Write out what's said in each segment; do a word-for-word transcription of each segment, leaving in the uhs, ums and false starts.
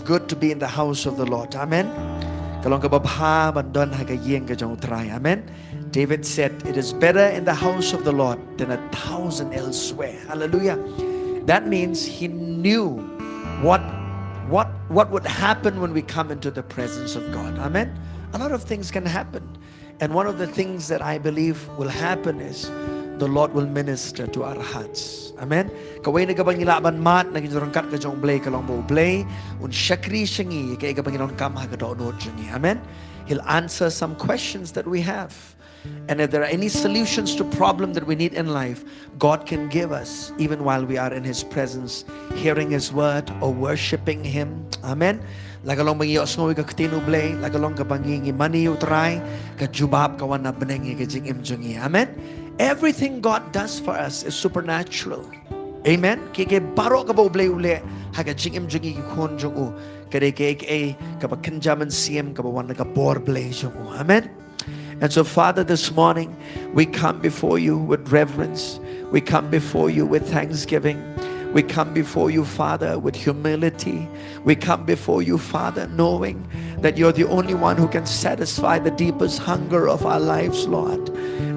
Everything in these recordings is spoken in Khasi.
good to be in the house of the Lord. Amen. Ka long kaba bha ban don ha ka ïing ka jong U Trai. Amen. David said, "It is better in the house of the Lord than a thousand elsewhere." Hallelujah. That means he knew what what what would happen when we come into the presence of God. Amen. A lot of things can happen. And one of the things that I believe will happen is the Lord will minister to our hearts. Amen. Kawei na kaba ngi lah ban mad na ki jingryngkat ka jong U Blei ka long ba U Blei un shakri sha ngi ïa kaei kaba ngi donkam ha ka dohnud jong ngi. Amen. He'll answer some questions that we have. And if there are any solutions to problem that we need in life, God can give us even while we are in His presence, hearing His word or worshiping Him. Amen. La ka long ba ngi ïohsngew ïa ka ktien U Blei, la ka long kaba ngi ngi mane ïa U Trai, ka jubab ka wan na bneng ïa ka jingim jong ngi. Amen. Everything God does for us is supernatural. Amen. Kiei kiei baroh kaba U Blei u leh ha ka jingim jong ngi ki khun jong U, ka dei kaei kaei kaba kynja mynsiem, kaba wan na ka bor Blei jong U. Amen. And so, Father, this morning, we come before you with reverence. We come before you with thanksgiving. We come before you, Father, with humility. We come before you, Father, knowing that you're the only one who can satisfy the deepest hunger of our lives, Lord.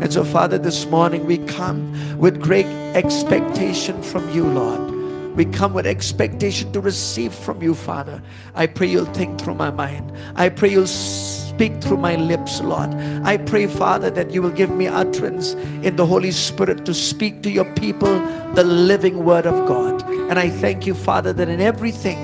And so, Father, this morning we come with great expectation from you, Lord. We come with expectation to receive from you, Father. I pray you'll think through my mind. I pray you'll speak through my lips, Lord. I pray, Father, that you will give me utterance in the Holy Spirit to speak to your people the living word of God. And I thank you, Father, that in everything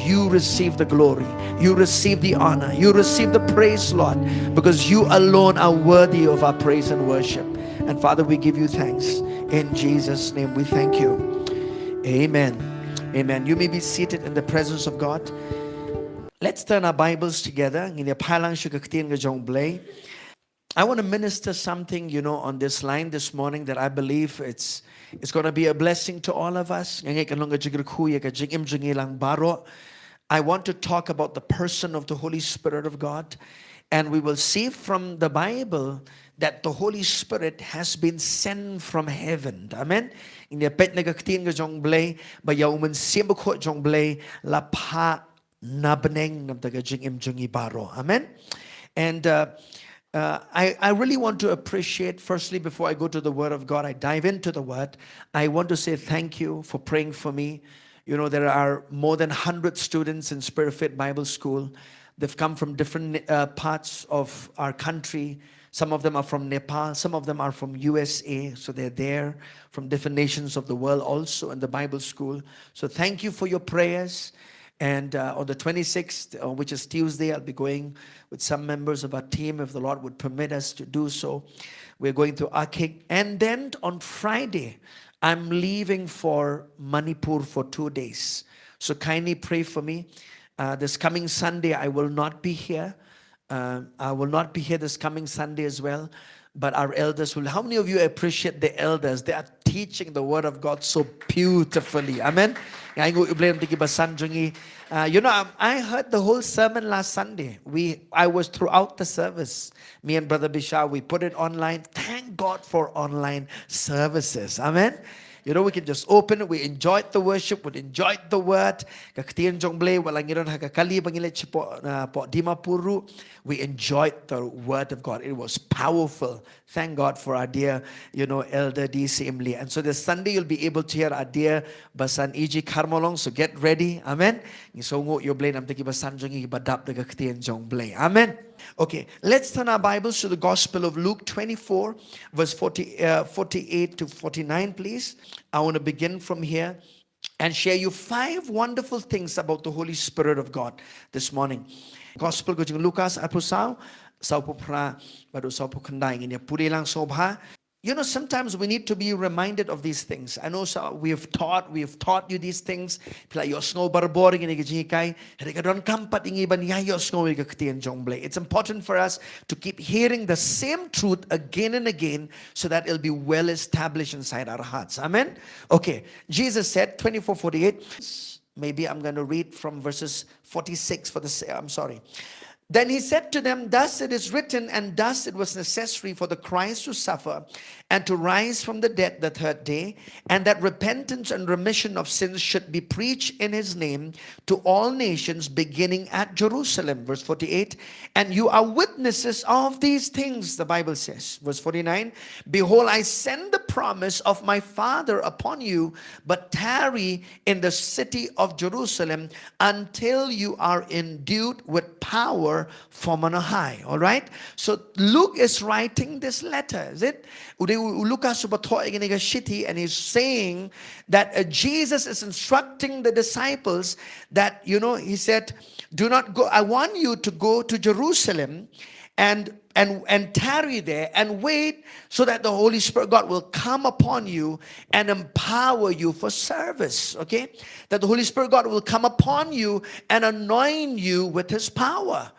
you receive the glory, you receive the honor, you receive the praise, Lord, because you alone are worthy of our praise and worship. And Father, we give you thanks. In Jesus' name, we thank you. Amen. Amen. You may be seated in the presence of God. Let's turn our Bibles together. Ngin ïa phai lang sha ka ktien ka jong U Blei. I want to minister something, you know, on this line this morning that I believe it's it's going to be a blessing to all of us. Nga ngeit kan long ka jingkyrkhu ïa ka jingim jong ngi lang baroh. I want to talk about the person of the Holy Spirit of God. And we will see from the Bible that the Holy Spirit has been sent from heaven. Amen. Ngin ïa peit na ka ktien ka jong U Blei ba ïa U Mynsiem Bakhuid jong U Blei la phah na bneng na ka bynta ka jingim jong ngi baroh. Amen. And uh, uh, I, I really want to appreciate, firstly, before I go to the Word of God, I dive into the Word, I want to say thank you for praying for me. You know, there are more than one hundred students in Spirit Faith Bible School. They've come from different uh, parts of our country. Some of them are from Nepal, some of them are from U S A, so they're there from different nations of the world also in the Bible school. So thank you for your prayers. And uh, on the twenty-sixth, uh, which is Tuesday, I'll be going with some members of our team, if the Lord would permit us to do so. We're going to Akhik. And then on Friday, I'm leaving for Manipur for two days. So kindly pray for me. Uh, this coming Sunday, I will not be here. Uh, I will not be here this coming Sunday as well. But our elders will. How many of you appreciate the elders? They are teaching the word of God so beautifully. Amen. Nga ainguh ïa U Blei namar ki basan jong ngi. Uh, you know, I, I heard the whole sermon last Sunday. We, I was throughout the service. Me and Brother Bishal, we put it online. Thank God for online services. Amen. You know, we can just open it. We enjoyed the worship. We enjoyed the word. Ka ktien jong U Blei, wat la ngi don ha ka kali ba ngi leit shapoh, uh, poh Dimapur ruh. We enjoyed the word of God. It was powerful. Thank God for our dear, you know, Elder D C Imli. And so this Sunday you'll be able to hear our dear basan E G Kharmolong. So get ready. Amen. Ngi sngewnguh ïa U Blei namar ki basan jong ngi ba dap da ka ktien jong U Blei. Amen. Okay, let's turn our Bibles to the Gospel of Luke twenty-four, verse forty, uh, forty-eight to forty-nine, please. I want to begin from here and share you five wonderful things about the Holy Spirit of God this morning. Gospel ka jong u Lukas arphew saw, sawphew phra bad sawphew khyndai, ngin ïa pule lang sngewbha. You know, sometimes we need to be reminded of these things. I know, so we have taught, we have taught you these things. Phi la ïohsngew barabor ïa kine ki jinghikai. Hynrei ka donkam pat ïa ngi ban ïa ïohsngew ïa ka ktien jong U Blei. It's important for us to keep hearing the same truth again and again so that it'll be well established inside our hearts. Amen. Okay. Jesus said, twenty-four forty-eight. Maybe I'm going to read from verses forty-six for the sa-, I'm sorry. Then he said to them, "Thus it is written, and thus it was necessary for the Christ to suffer and to rise from the dead the third day, and that repentance and remission of sins should be preached in his name to all nations, beginning at Jerusalem." Verse forty-eight, "And you are witnesses of these things," the Bible says. Verse forty-nine, "Behold, I send the promise of my Father upon you, but tarry in the city of Jerusalem until you are endued with power from on high." All right? So Luke is writing this letter, is it? U dei u Lukas uba thoh ïa kane ka shithi, and he's saying that, uh, Jesus is instructing the disciples that, you know, he said, "Do not go. I want you to go to Jerusalem and and and tarry there and wait so that the Holy Spirit God will come upon you and empower you for service." Okay? That the Holy Spirit God will come upon you and anoint you with his power.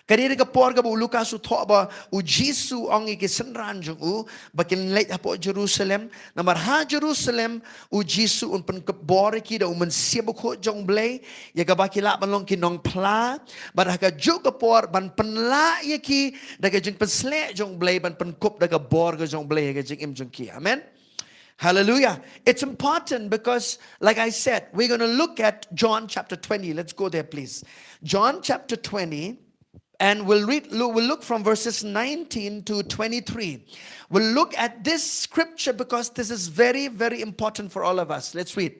Kane ka dei ka por kaba u Lukas u thoh ba u Jisu u ong ïa ki synran jong u ba kin leit hapoh Jerusalem. Namar ha Jerusalem u Jisu un pynkup bor ïa ki da u Mynsiem Bakhuid jong U Blei, ïa kaba ki lah ban long ki nongphla, bad ha kajuh ka por ban pynlah ïa ki da ka jingpynsleh jong U Blei, ban pynkup da ka bor ka jong U Blei ha ka jingim jong ki. Amen. Hallelujah. It's important because, like I said, we're going to look at John chapter twenty. Let's go there, please. John chapter twenty, and we'll read, lo-, we'll look from verses nineteen to twenty-three. We'll look at this scripture because this is very, very important for all of us. Let's read.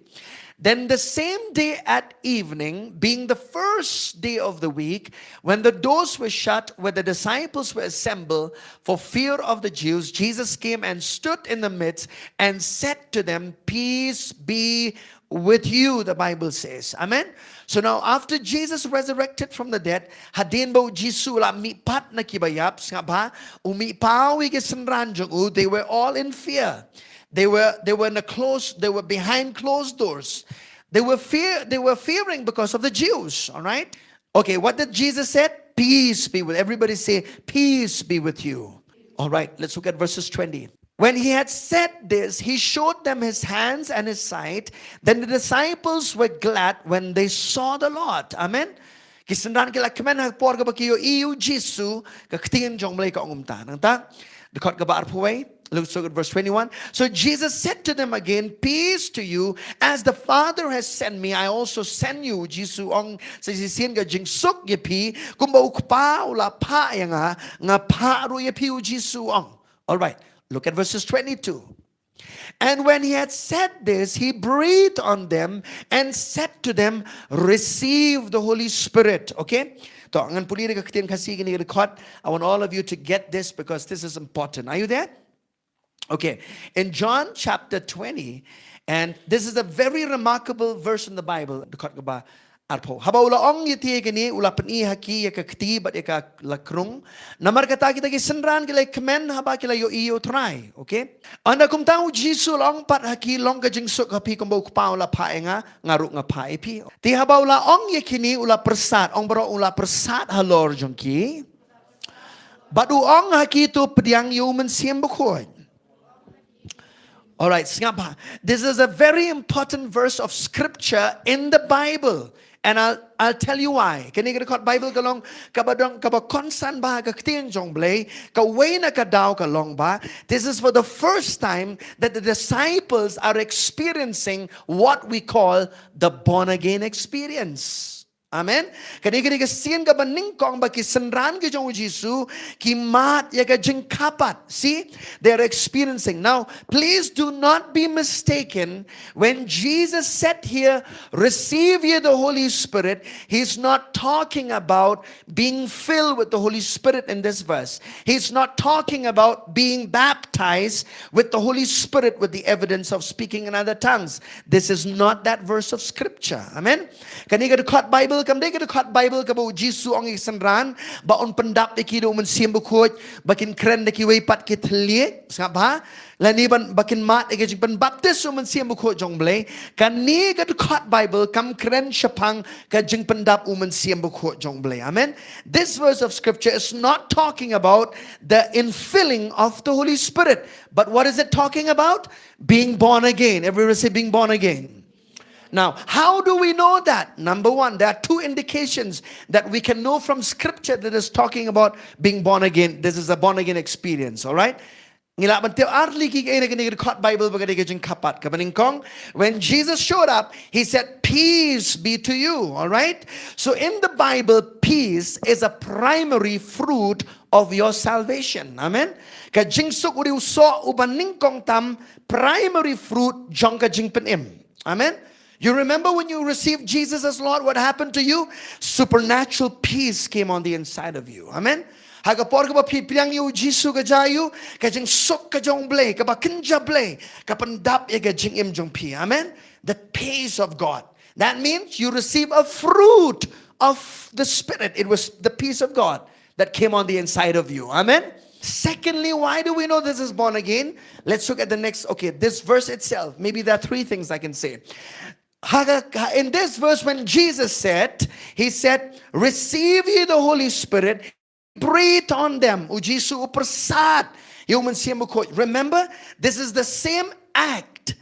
"Then the same day at evening, being the first day of the week, when the doors were shut, where the disciples were assembled for fear of the Jews, Jesus came and stood in the midst and said to them, 'Peace be with you,'" the Bible says. Amen. So now, after Jesus resurrected from the dead, hadien ba u Jisu u la mihpat na ki baïap, sngap bha, u mihpaw ïa ki synran jong u, they were all in fear. They were, they were in a closed, they were behind closed doors. They were fear, they were fearing because of the Jews, all right? Okay, what did Jesus said? "Peace be with," everybody say, "Peace be with you." All right, let's look at verses twenty. "When he had said this, he showed them his hands and his side. Then the disciples were glad when they saw the Lord." Amen. Ki synran ki la kmen ha ka por kaba ki ïohi ïa u Jisu, ka ktien jong U Blei ka ong kumta. Nangta, dkhot kaba arphew wei, let's look at verse twenty-one. "So Jesus said to them again, 'Peace to you, as the Father has sent me, I also send you.'" U Jisu u ong sa shisien, "Ka jingsuk ïa phi, kumba u Kpa u la phah ïa nga, nga phah ruh ïa phi," u Jisu u ong. All right, look at verses twenty-two. "And when he had said this, he breathed on them and said to them, 'Receive the Holy Spirit.'" Okay? To, ngan pule da ka ktien Khasi kane ka dkhot. I want all of you to get this because this is important. Are you there? Okay. In John chapter twenty, and this is a very remarkable verse in the Bible, dkhot kaba arphew. Haba u la ong ïa kine, u la pyni ha ki ïa ka kti bad ïa ka lakrung. Namar kata kita ki synran ki la kmen haba ki la ïohi ïa u Trai. Okay? Ynda kumta u Jisu u la ong pat ha ki, "Long ka jingsuk ha phi, kumba u Kpa u la phah ïa nga, nga ruh nga phah ïa phi." Te haba u la ong ïa kine, u la pyrsad, ong baroh, u la pyrsad halor jong ki. Bad u ong ha ki, "To pdiang ïa u Mynsiem Bakhuid." All right, sngap bha. This is a very important verse of scripture in the Bible. And I'll, I'll tell you why. Kane ka dkhot Bible ka long kaba don, kaba kongsan bha ha ka ktien jong U Blei, kawei na ka daw ka long ba, this is for the first time that the disciples are experiencing what we call the born again experience. Amen. Kane ka dei ka sien kaba nyngkong ba ki synran ki jong u Jisu ki mad ïa ka jingkyrpad. See, they are experiencing. Now, please do not be mistaken. When Jesus said here, "Receive ye the Holy Spirit," he's not talking about being filled with the Holy Spirit in this verse. He's not talking about being baptized with the Holy Spirit with the evidence of speaking in other tongues. This is not that verse of scripture. Amen. Kane ka dkhot Bible kam dei ka dkhot Bible kaba u Jisu u ong ïa ki synran ba un pyndap ïa ki da u Mynsiem Bakhuid, ba kin kren da kiwei pat ki thylliej, sngap bha, lane ban, ba kin mad ïa ka jingpynbaptis u Mynsiem Bakhuid jong U Blei. Kane ka dkhot Bible kam kren shaphang ka jingpyndap u Mynsiem Bakhuid jong U Blei. Amen. This verse of scripture is not talking about the infilling of the Holy Spirit. But what is it talking about? Being born again. Everybody say, "Being born again." Now, how do we know that? Number one, there are two indications that we can know from scripture that is talking about being born again. This is a born again experience, all right? Ngi lah ban tip ar tylli ki kaei na kane ka dkhot Bible ba ka dei ka jingkyrpad. Kaba nyngkong, when Jesus showed up, he said, "Peace be to you," all right? So in the Bible, peace is a primary fruit of your salvation. Amen. Ka jingsuk u dei u soh uba nyngkong tam, primary fruit jong ka jingpynim. Amen. You remember when you received Jesus as Lord, what happened to you? Supernatural peace came on the inside of you. Amen. Ha ka por kaba phi pdiang ïa u Jisu ka jia ïa u, ka jingsuk ka jong U Blei, kaba kynja Blei, ka pyndap ïa ka jingim jong phi. Amen. The peace of God. That means you receive a fruit of the Spirit. It was the peace of God that came on the inside of you. Amen. Secondly, why do we know this is born again? Let's look at the next, okay, this verse itself. Maybe there are three things I can say. Ha ka, ha, in this verse, when Jesus said, he said, "Receive ye the Holy Spirit," breathe on them. U Jisu u pyrsad ïa u Mynsiem Bakhuid. Remember, this is the same act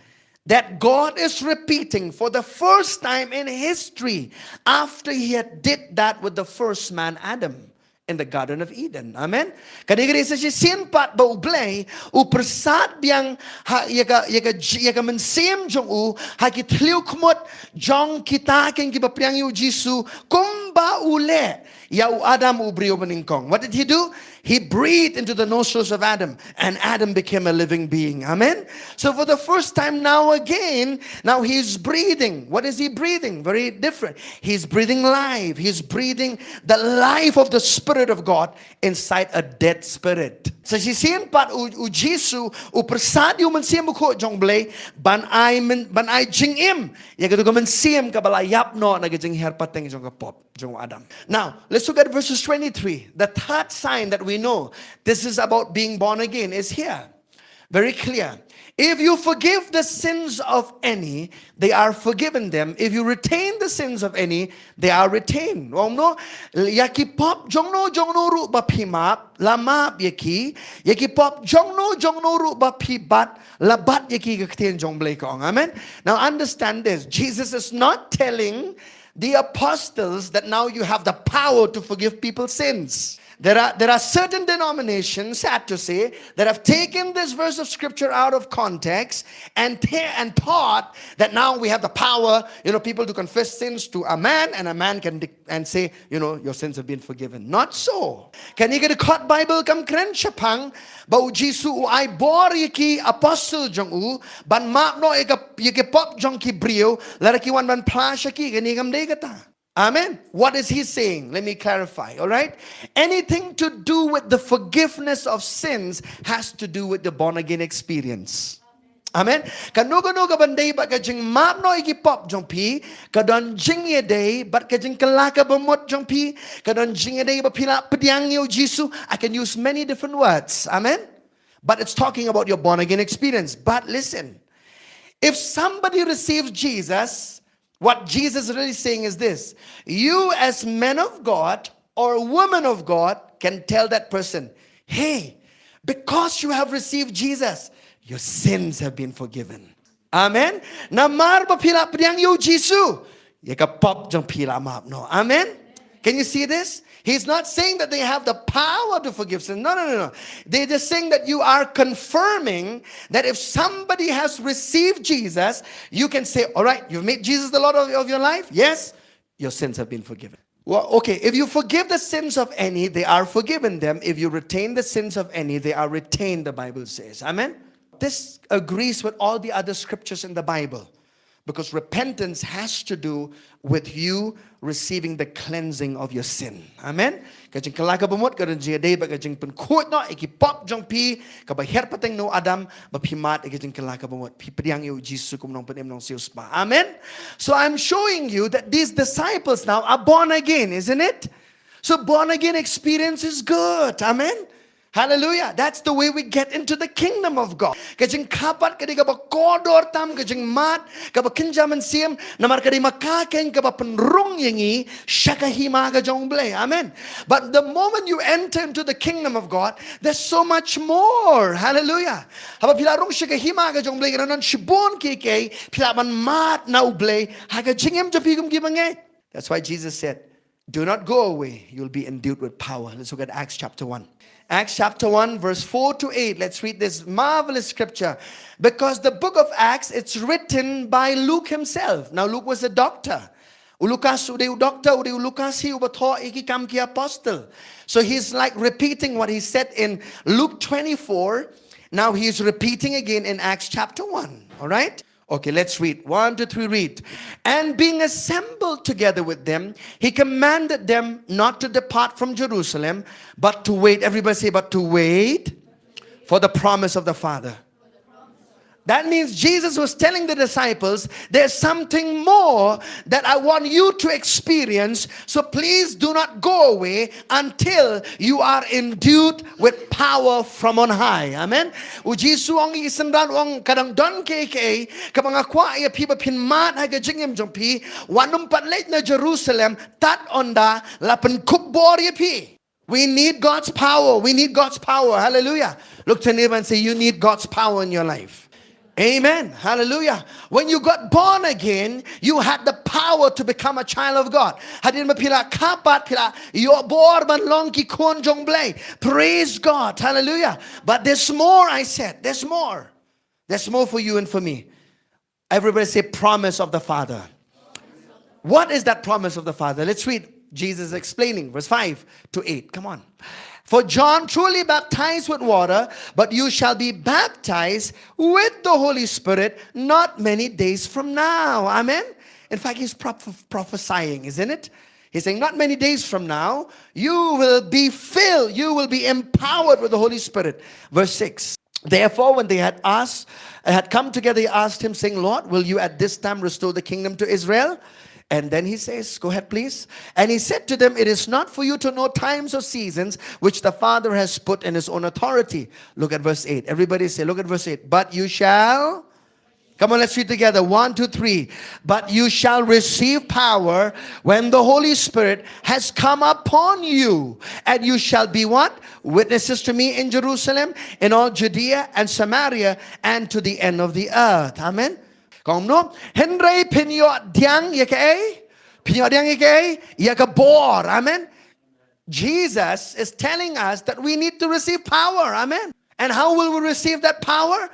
that God is repeating for the first time in history after he had did that with the first man, Adam, in the Garden of Eden. Amen. Kane ka dei sa shisien pat ba U Blei u pyrsad biang ha, ïa ka, ïa ka, ïa ka mynsiem jong u ha ki thliew khmut jong kita kiba pdiang ïa u Jisu, kumba u leh ïa u Adam, u briew ba nyngkong. What did he do? He breathed into the nostrils of Adam, and Adam became a living being. Amen. So for the first time now again, now he's breathing. What is he breathing? Very different. He's breathing life. He's breathing the life of the Spirit of God inside a dead spirit. Sa shisien pat u, u Jisu u pyrsad ïa u Mynsiem Bakhuid jong U Blei ban ai myn-, ban ai jingim ïa ka, ka mynsiem kaba la ïap noh na ka jingher pateng jong ka pop jong u Adam. Now, let's look at verses twenty-three. The third sign that we know this is about being born again is here. Very clear. If you forgive the sins of any, they are forgiven them. If you retain the sins of any, they are retained. Ong no, ïa ki pop jong no jong no ruh ba phi map, la map ïa ki. Ïa ki pop jong no jong no ruh ba phi bat, la bat ïa ki, ka ktien jong U Blei ka ong. Amen. Now understand this. Jesus is not telling the apostles that now you have the power to forgive people's sins. There are, there are certain denominations, sad to say, that have taken this verse of scripture out of context and, th- and thought that now we have the power, you know, people to confess sins to a man and a man can de- and say, you know, your sins have been forgiven. Not so. Kane ka dkhot Bible kam kren shaphang ba u Jisu u ai bor ïa ki apostle jong u ban map noh ïa ka, ïa ki pop jong ki briew, lada ki wan ban phla sha ki. Kane kam dei kata. Amen. What is he saying? Let me clarify, all right? Anything to do with the forgiveness of sins has to do with the born again experience. Amen. Kano kano ka ban dei bad ka jingmap noh ïa ki pop jong phi, ka don jingïadei bad ka jingkylla kaba mut jong phi, ka don jingïadei ba phi la pdiang ïa u Jisu. I can use many different words. Amen. But it's talking about your born again experience. But listen, if somebody receives Jesus, what Jesus is really saying is this: you, as men of God or women of God, can tell that person, "Hey, because you have received Jesus, your sins have been forgiven." Amen. Namar ba phi la pdiang ïa u Jisu, ïa ka pop jong phi la map noh. Amen. Can you see this? He's not saying that they have the power to forgive sins. No, no, no, no. They're just saying that you are confirming that if somebody has received Jesus, you can say, "All right, you've made Jesus the Lord of, of your life? Yes, your sins have been forgiven." Well, okay, if you forgive the sins of any, they are forgiven them. If you retain the sins of any, they are retained, the Bible says. Amen? This agrees with all the other scriptures in the Bible. Because repentance has to do with you receiving the cleansing of your sin. Amen. Ka jingkylla kaba mut ka don jingïadei bad ka jingpynkhuid noh ïa ki pop jong phi kaba her pateng na u Adam, ba phi mad ïa ka jingkylla kaba mut, phi pdiang ïa u Jisu kum u nongpynim nongsiewspah. Amen. So I'm showing you that these disciples now are born again, isn't it? So born again experience is good. Amen. Hallelujah. That's the way we get into the kingdom of God. Ka jingkhapat ka dei kaba kordor tam, ka jingmad kaba kynja mynsiem, namar ka dei ma ka keiñ kaba pynrung ïa ngi sha ka hima ka jong U Blei. Amen. But the moment you enter into the kingdom of God, there's so much more. Hallelujah. Haba phi la rung sha ka hima ka jong U Blei, ka don shibun kiei kiei phi lah ban mad na U Blei ha ka jingim jong phi kum ki bangeit. That's why Jesus said, "Do not go away. You'll be endued with power." Let's look at Acts chapter one. Acts chapter one, verse four to eight. Let's read this marvelous scripture. Because the book of Acts, it's written by Luke himself. Now, Luke was a doctor. U Lukas u dei u doctor, u dei u Lukas hi uba thoh ïa ki Kam ki Apostol. So he's, like, repeating what he said in Luke twenty-four. Now he's repeating again in Acts chapter one. All right? Okay, let's read. One, two, three, read. And being assembled together with them, he commanded them not to depart from Jerusalem, but to wait. Everybody say, "But to wait for the promise of the Father." That means Jesus was telling the disciples, "There's something more that I want you to experience, so please do not go away until you are endued with power from on high." Amen. U Jisu u ong ïa ki synran, u ong, "Ka dang don kiei kiei kaba nga kwah ïa phi ba phin mad ha ka jingim jong phi, wat nym pat leit na Jerusalem tad ynda la pynkup bor ïa phi." We need God's power. We need God's power. Hallelujah. Look to your neighbor and say, "You need God's power in your life." Amen. Hallelujah. When you got born again, you had the power to become a child of God. Hadien ba phi la khapat, phi la ïoh bor ban long ki khun jong U Blei. Praise God. Hallelujah. But there's more, I said. There's more. There's more for you and for me. Everybody say, "Promise of the Father." What is that promise of the Father? Let's read. Jesus explaining, verse five to eight. Come on. "For John truly baptized with water, but you shall be baptized with the Holy Spirit not many days from now." Amen. In fact, he's proph- prophesying, isn't it? He's saying, "Not many days from now, you will be filled, you will be empowered with the Holy Spirit." Verse six. "Therefore, when they had asked, had come together, he asked him, saying, 'Lord, will you at this time restore the kingdom to Israel?'" And then he says, go ahead, please. "And he said to them, 'It is not for you to know times or seasons which the Father has put in his own authority.'" Look at verse eight. Everybody say, look at verse eight. "But you shall," come on, let's read together. One, two, three. "But you shall receive power when the Holy Spirit has come upon you. And you shall be what? Witnesses to me in Jerusalem, in all Judea and Samaria, and to the end of the earth." Amen. Kong no, hynrei phin ïoh pdiang ïa kaei? Phin ïoh pdiang ïa kaei? Ïa ka bor. Amen. Jesus is telling us that we need to receive power. Amen. And how will we receive that power?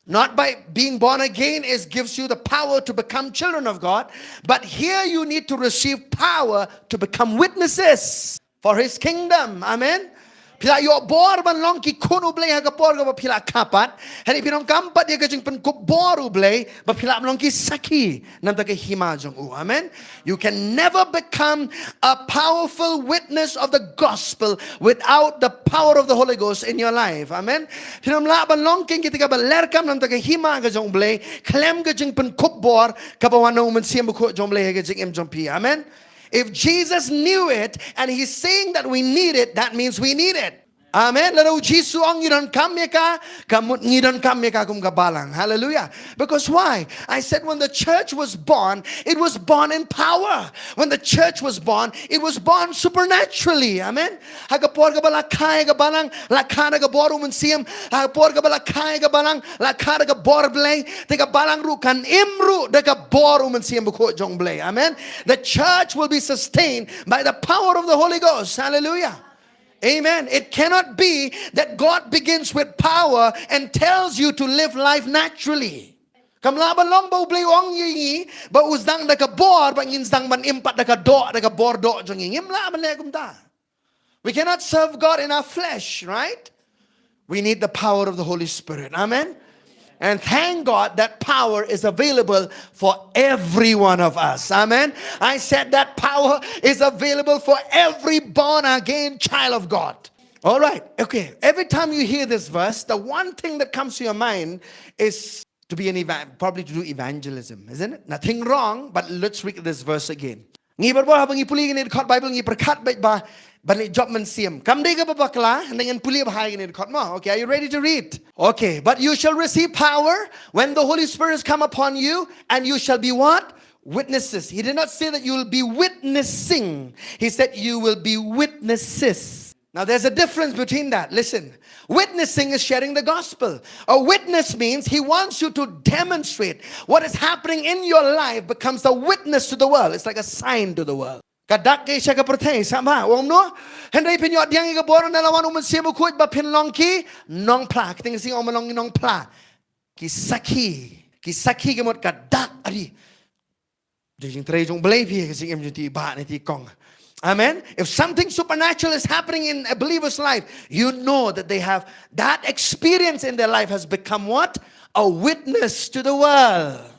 Not by being born again is gives you the power to become children of God, but here you need to receive power to become witnesses for his kingdom. Amen. Phi la ïoh bor ban long ki khun U Blei ha ka por kaba phi la khapat. Hynrei phi donkam pat ïa ka jingpynkup bor U Blei ba phi lah ban long ki sakhi na bynta ka hima jong u. Amen. You can never become a powerful witness of the gospel without the power of the Holy Ghost in your life. Amen. Phin ym lah ban long king kita kaba leh kam na bynta ka hima ka jong U Blei khlem ka jingpynkup bor kaba wan na U Mynsiem Bakhuid jong U Blei ha ka jingim jong phi. Amen. If Jesus knew it and he's saying that we need it, that means we need it. Amen. Lada U Jisu u ong ngi donkam ïa ka, ka mut ngi donkam ïa ka kum ka balang. Hallelujah. Because why? I said when the church was born, it was born in power. When the church was born, it was born supernaturally. Amen. Ha ka por kaba la kha ïa ka balang, la kha da ka bor U Mynsiem. Ha ka por kaba la kha ïa ka balang, la kha da ka bor Blei. Te ka balang ruh kan im ruh da ka bor U Mynsiem Bakhuid jong Blei. Amen. The church will be sustained by the power of the Holy Ghost. Hallelujah. Amen. It cannot be that God begins with power and tells you to live life naturally. Kam lah ban long ba U Blei u ong ïa ngi ba u sdang da ka bor ba ngin sdang ban im pat da ka doh, da ka bor doh jong ngi. Ngim lah ban leh kumta. We cannot serve God in our flesh, right? We need the power of the Holy Spirit. Amen. And thank God that power is available for every one of us. Amen. I said that power is available for every born again child of God. All right. Okay. Every time you hear this verse, the one thing that comes to your mind is to be an evan- probably to do evangelism, isn't it? Nothing wrong, but let's read this verse again. Ngi barabor haba ngi pule ïa kane ka dkhot Bible ngi pyrkhat beit ba Ban leh job mynsiem. Kam dei kaba bakla, ngan pule bha ïa kane dkhot mo. Okay, are you ready to read? Okay, but you shall receive power when the Holy Spirit has come upon you, and you shall be what? Witnesses. He did not say that you will be witnessing. He said you will be witnesses. Now there's a difference between that. Listen. Witnessing is sharing the gospel. A witness means he wants you to demonstrate what is happening in your life, becomes a witness to the world. It's like a sign to the world. Ka dak ka sha ka pyrthei, sngap bha, ong kumno? Hynrei phin ïoh pdiang ïa ka bor ynda la wan u Mynsiem Bakhuid ba phin long ki nongphla. Ka ktien Khasi ong ba long ki nongphla. Ki sakhi, ki sakhi ka mut ka dak, ari. Jingtrei jong U Blei phi, ka jingim jong ti bah ne ti kong. Amen. If something supernatural is happening in a believer's life, you know that they have that experience in their life has become what? A witness to the world.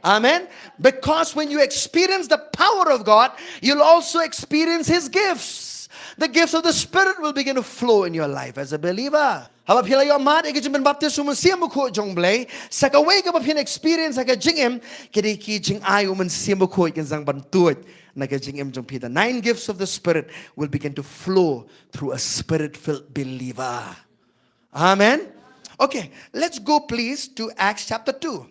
Amen. Because when you experience the power of God, you'll also experience His gifts. The gifts of the Spirit will begin to flow in your life as a believer. Haba phi la ïoh mad ïa ka jingpynbaptis u Mynsiem Bakhuid jong U Blei, sa kawei kaba phin experience ha ka jingim, ki dei ki jingai u Mynsiem Bakhuid kin sdang ban tuid na ka jingim jong phi. The nine gifts of the Spirit will begin to flow through a Spirit-filled believer. Amen. Okay, let's go please to Acts chapter two.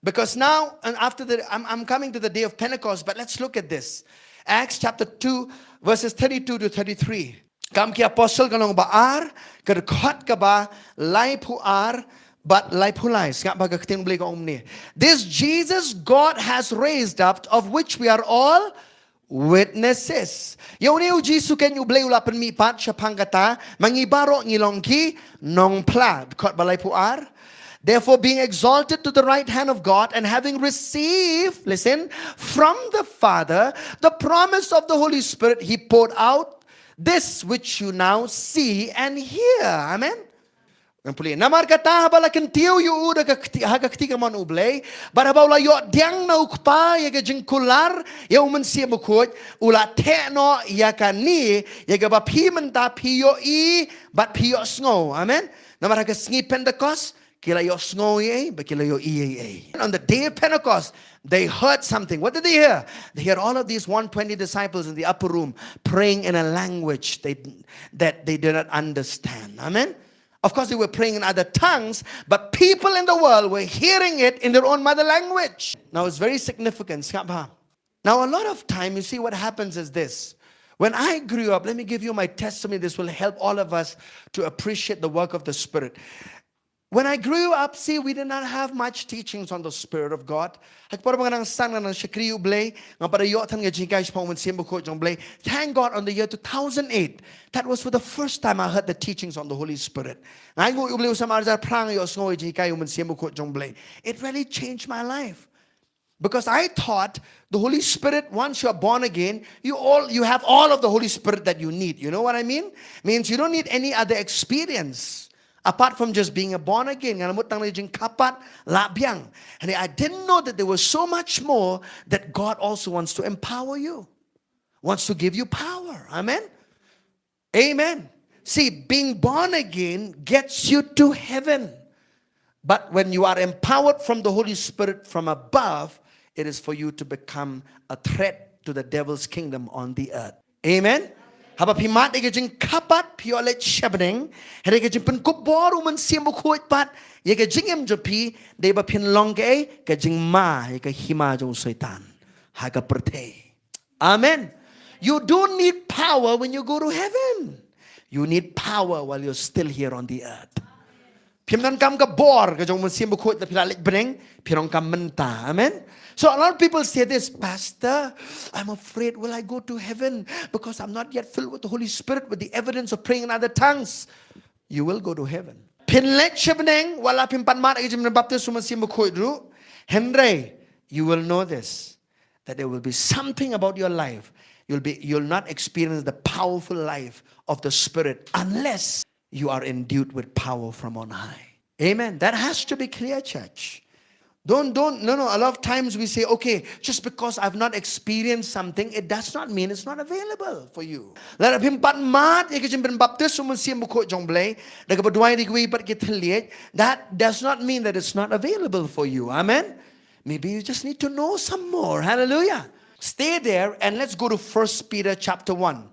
Because now, and after the, I'm, I'm coming to the day of Pentecost, but let's look at this. Acts chapter two, verses thirty-two to thirty-three. Kam ki Apostle ka lynnong ba ar, ka dkhot kaba laiphew ar bad laiphew lai. Sngap bha ka ktien Blei ka ong kumne. This Jesus God has raised up, of which we are all witnesses. Ïa une u Jisu kein U Blei u la pynmihpat, shaphang kata ma ngi baroh ngi long ki nongphla. Dkhot ba laiphew ar. Therefore, being exalted to the right hand of God, and having received, listen, from the Father, the promise of the Holy Spirit, he poured out this which you now see and hear. Amen. Ngan pule. Namar kata haba la kyntiew ïa u da ka kti, ha ka kti kamon U Blei, bad haba u la ïoh pdiang na u Kpa ïa ka jingkular ïa u Mynsiem Bakhuid, u la theh noh ïa kane, ïa kaba phi mynta phi ïohi bad phi ïohsngew. Amen. Namar ha ka sngi Pentecost, ki la ïohsngew ei ei, bad ki la ïohi ei ei. And on the day of Pentecost, they heard something. What did they hear? They heard all of these one twenty disciples in the upper room praying in a language they, that they did not understand. Amen. Of course, they were praying in other tongues, but people in the world were hearing it in their own mother language. Now, it's very significant. Sngap bha. Now, a lot of time, you see, what happens is this. When I grew up, let me give you my testimony. This will help all of us to appreciate the work of the Spirit. When I grew up, see, we did not have much teachings on the Spirit of God. Ha ka por ba nga dang sdang, nga dang shakri U Blei, ngam pat da ïoh than ka jinghikai shaphang u Mynsiem Bakhuid jong U Blei. Thank God, on the year two thousand eight, that was for the first time I heard the teachings on the Holy Spirit. Nga ainguh ïa U Blei, u sa mar jar phra nga ïohsngew ïa ka jinghikai u Mynsiem Bakhuid jong U Blei. It really changed my life. Because I thought the Holy Spirit, once you are born again, you all, you have all of the Holy Spirit that you need. You know what I mean? Means you don't need any other experience apart from just being a born again. Nga la mut tang na ka jingkyrpad, la biang. And I didn't know that there was so much more that God also wants to empower you, wants to give you power. Amen. Amen. See, being born again gets you to heaven. But when you are empowered from the Holy Spirit from above, it is for you to become a threat to the devil's kingdom on the earth. Amen. Haba phi mad ïa ka jingkyrpad, phi ïoh leit sha bneng, hynrei ka jingpynkup bor u Mynsiem Bakhuid pat ïa ka jingim jong phi, dei ba phin long kaei? Ka jingma ïa ka hima jong u Soitan ha ka pyrthei. Amen. You don't need power when you go to heaven. You need power while you're still here on the earth. Phim donkam ka bor ka jong u Mynsiem Bakhuid lada phi la leit bneng, phi donkam mynta. Amen. So a lot of people say this, "Pastor, I'm afraid, will I go to heaven? Because I'm not yet filled with the Holy Spirit, with the evidence of praying in other tongues." You will go to heaven. Phin leit sha bneng wat la phim pat mad ïa ka jingpynbaptis u Mynsiem Bakhuid ruh. Hynrei, you will know this, that there will be something about your life. You'll be, you'll not experience the powerful life of the Spirit unless you are endued with power from on high. Amen. That has to be clear, church. Don't, don't, no, no. A lot of times we say, "Okay, just because I've not experienced something, it does not mean it's not available for you." Lada phim pat mad ïa ka jingpynbaptis u Mynsiem Bakhuid jong U Blei, da kaba duwai da kiwei pat ki thylliej, that does not mean that it's not available for you. Amen. Maybe you just need to know some more. Hallelujah. Stay there and let's go to First Peter chapter one.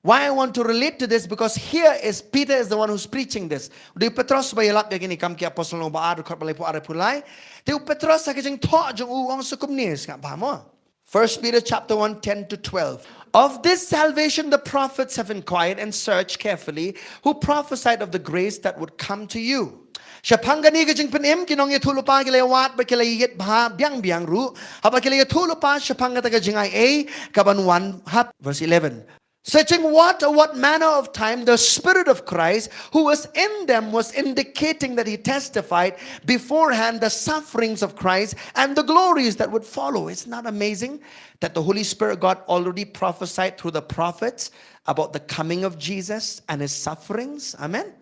Why I want to relate to this, because here is Peter is the one who's preaching this. Dei u Petros ba ïalap ïa kine, Kam ki Apostol lynnong ba ar, dkhot ba laiphew ar, laiphew lai. Te u Petros ha ka jingthoh jong u u ong sa kumne, sngap bha mo. First Peter chapter one, ten to twelve. Of this salvation the prophets have inquired and searched carefully, who prophesied of the grace that would come to you. Shaphang kane ka jingpynim ki nongïathuhlypa ki la ïawad bad ki la ïit bha biang biang ruh, haba ki la ïathuhlypa shaphang kata ka jingaiei ka ban wan ha. Verse eleven. Searching what, what manner of time the Spirit of Christ, who was in them, was indicating that he testified beforehand the sufferings of Christ and the glories that would follow. Isn't that amazing? That the Holy Spirit, God already prophesied through the prophets about the coming of Jesus and his sufferings. Amen.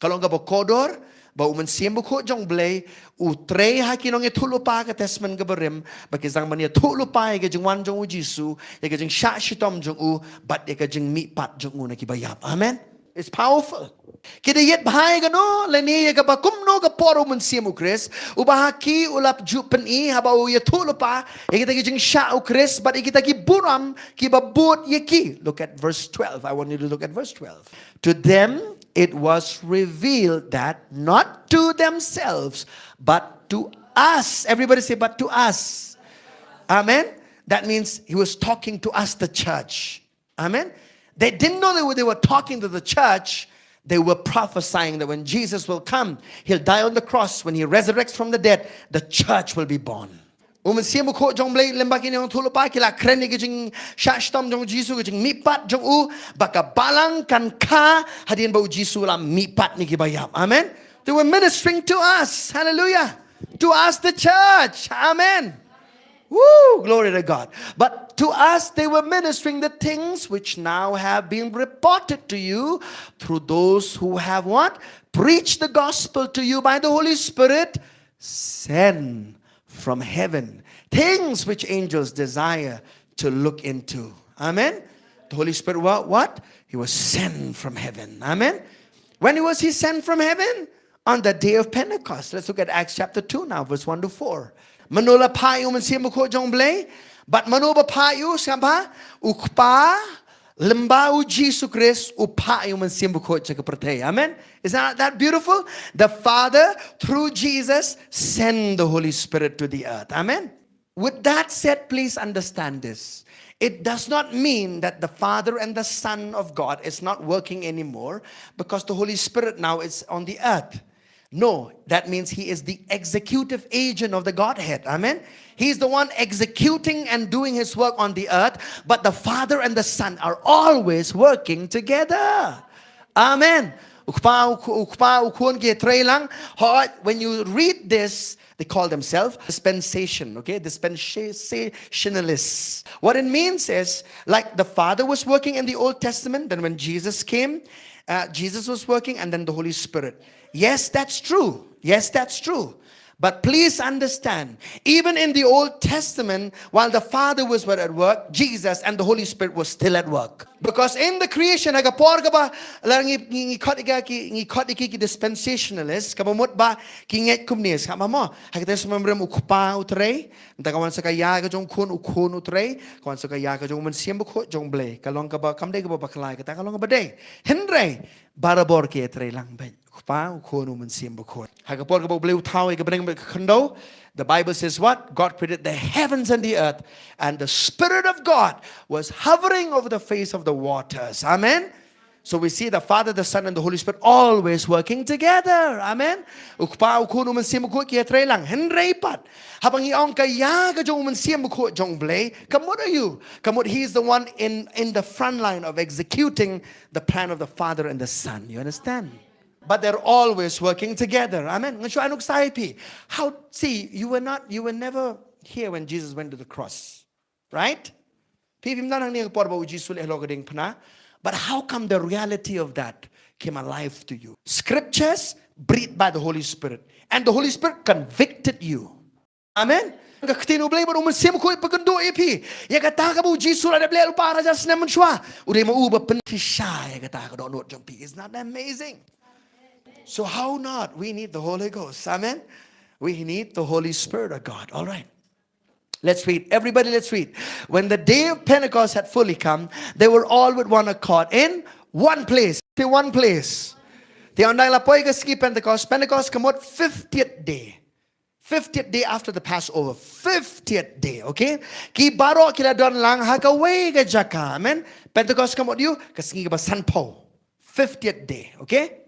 Ka long kaba kordor ba U Mynsiem Bakhuid jong U Blei u trei ha ki nongïathuhlypa ka Testament kaba rim, ba ki sdang ban ïathuhlypa ïa ka jingwan jong U Jisu, ïa ka jingshah shitom jong u, bad ïa ka jingmihpat jong u na kiba ïap. Amen. It's powerful. Ki da ïit bha ïa kano lane ïa kaba kumno ka por U Mynsiem U Khrist, uba ha ki u la ju pyni haba u ïathuhlypa ïa kita ki jingshah U Khrist bad ïa kita ki burom kiba bud ïa ki. Look at verse twelve. I want you to look at verse twelve. To them it was revealed that not to themselves, but to us. Everybody say, "But to us." Amen. That means he was talking to us, the church. Amen. They didn't know they were, they were talking to the church. They were prophesying that when Jesus will come, he'll die on the cross. When he resurrects from the dead, the church will be born. U Mynsiem Bakhuid jong U Blei lem bad ki nongïathuhlypa ki la kren ïa ka jingshah shitom jong U Jisu, ka jingmihpat jong u, ba ka balang kan kha hadien ba U Jisu u la mihpat na kiba ïap. Amen. They were ministering to us. Hallelujah. To us, the church. Amen. Woo, glory to God. But to us, they were ministering the things which now have been reported to you through those who have what? Preached the gospel to you by the Holy Spirit sent from heaven. Things which angels desire to look into. Amen. The Holy Spirit, what? What? He was sent from heaven. Amen. When was he sent from heaven? On the day of Pentecost. Let's look at Acts chapter two now, verse one to four. Mano la phah ïa u Mynsiem Bakhuid jong U Blei? Bad mano ba phah ïa u, sngap bha? U Kpa, lem bad U Jisu Khrist u phah ïa u Mynsiem Bakhuid sha ka pyrthei. Amen. Is that, that beautiful? The Father, through Jesus, sent the Holy Spirit to the earth. Amen. With that said, please understand this. It does not mean that the Father and the Son of God is not working anymore because the Holy Spirit now is on the earth. No, that means he is the executive agent of the Godhead. Amen. He is the one executing and doing his work on the earth, but the Father and the Son are always working together. Amen. U Kpa, u Kh-, u Kpa, u Khun ki trei lang. Ho, when you read this, they call themselves dispensation, okay? Dispensationalists. What it means is, like, the Father was working in the Old Testament, then when Jesus came, uh, Jesus was working, and then the Holy Spirit. Yes, that's true. Yes, that's true. But please understand, even in the Old Testament, while the Father was at work, Jesus and the Holy Spirit was still at work. Because in the creation, ha ka por kaba la ngi, ngi, ngi khot ïa ki, ngi khot ïa ki, ki dispensationalist, kaba mut ba ki ngeit kumne, sngap bha mo. Ha ka Testament Rim u Kpa u trei, nangta ka wan sa ka ïa ka jong u Khun, u Khun u trei, ka wan sa ka ïa ka jong u Mynsiem Bakhuid jong U Blei. Ka long kaba, kam dei kaba bakla, kata ka long kaba dei. Hynrei barabor ki trei lang beit. U Kpa, u Khun, u Mynsiem Bakhuid. Ha ka por kaba U Blei u thaw ïa ka bneng bad ka khyndew, the Bible says what? God created the heavens and the earth, and the Spirit of God was hovering over the face of the waters. Amen. So we see the Father, the Son, and the Holy Spirit always working together. Amen. U Kpa, u Khun, u Mynsiem Bakhuid ki trei lang. Hynrei pat, haba ngi ong ka ïa ka jong u Mynsiem Bakhuid jong U Blei, ka mut aïu? Ka mut he is the one in, in the front line of executing the plan of the Father and the Son. You understand? But they're always working together. Amen. Nga shu ai nuksa ïa phi. How, see, you were not, you were never here when Jesus went to the cross. Right? Phi phim don hangne ha ka por ba u Jisu u leit halor ka diengphna. But how come the reality of that came alive to you? Scriptures breathed by the Holy Spirit. And the Holy Spirit convicted you. Amen. Ka ktien U Blei bad u Mynsiem Bakhuid u pynkynduh ïa phi ïa kata kaba u Jisu u la dep leh lypa ar hajar snem mynshuwa. U dei ma u ba pynshisha ïa kata ka dohnud jong phi. Isn't that amazing? So how not? We need the Holy Ghost. Amen. We need the Holy Spirit of God. All right. Let's read. Everybody, let's read. When the day of Pentecost had fully come, they were all with one accord in one place. Say one place. Te ynda la poi ka sngi Pentecost, Pentecost ka mut fiftieth day. Fiftieth day after the Passover. Fiftieth day, okay? Ki baroh ki la don lang ha kawei ka jaka. Amen. Pentecost ka mut ïa u ka sngi kaba sanphew. Fiftieth day, okay?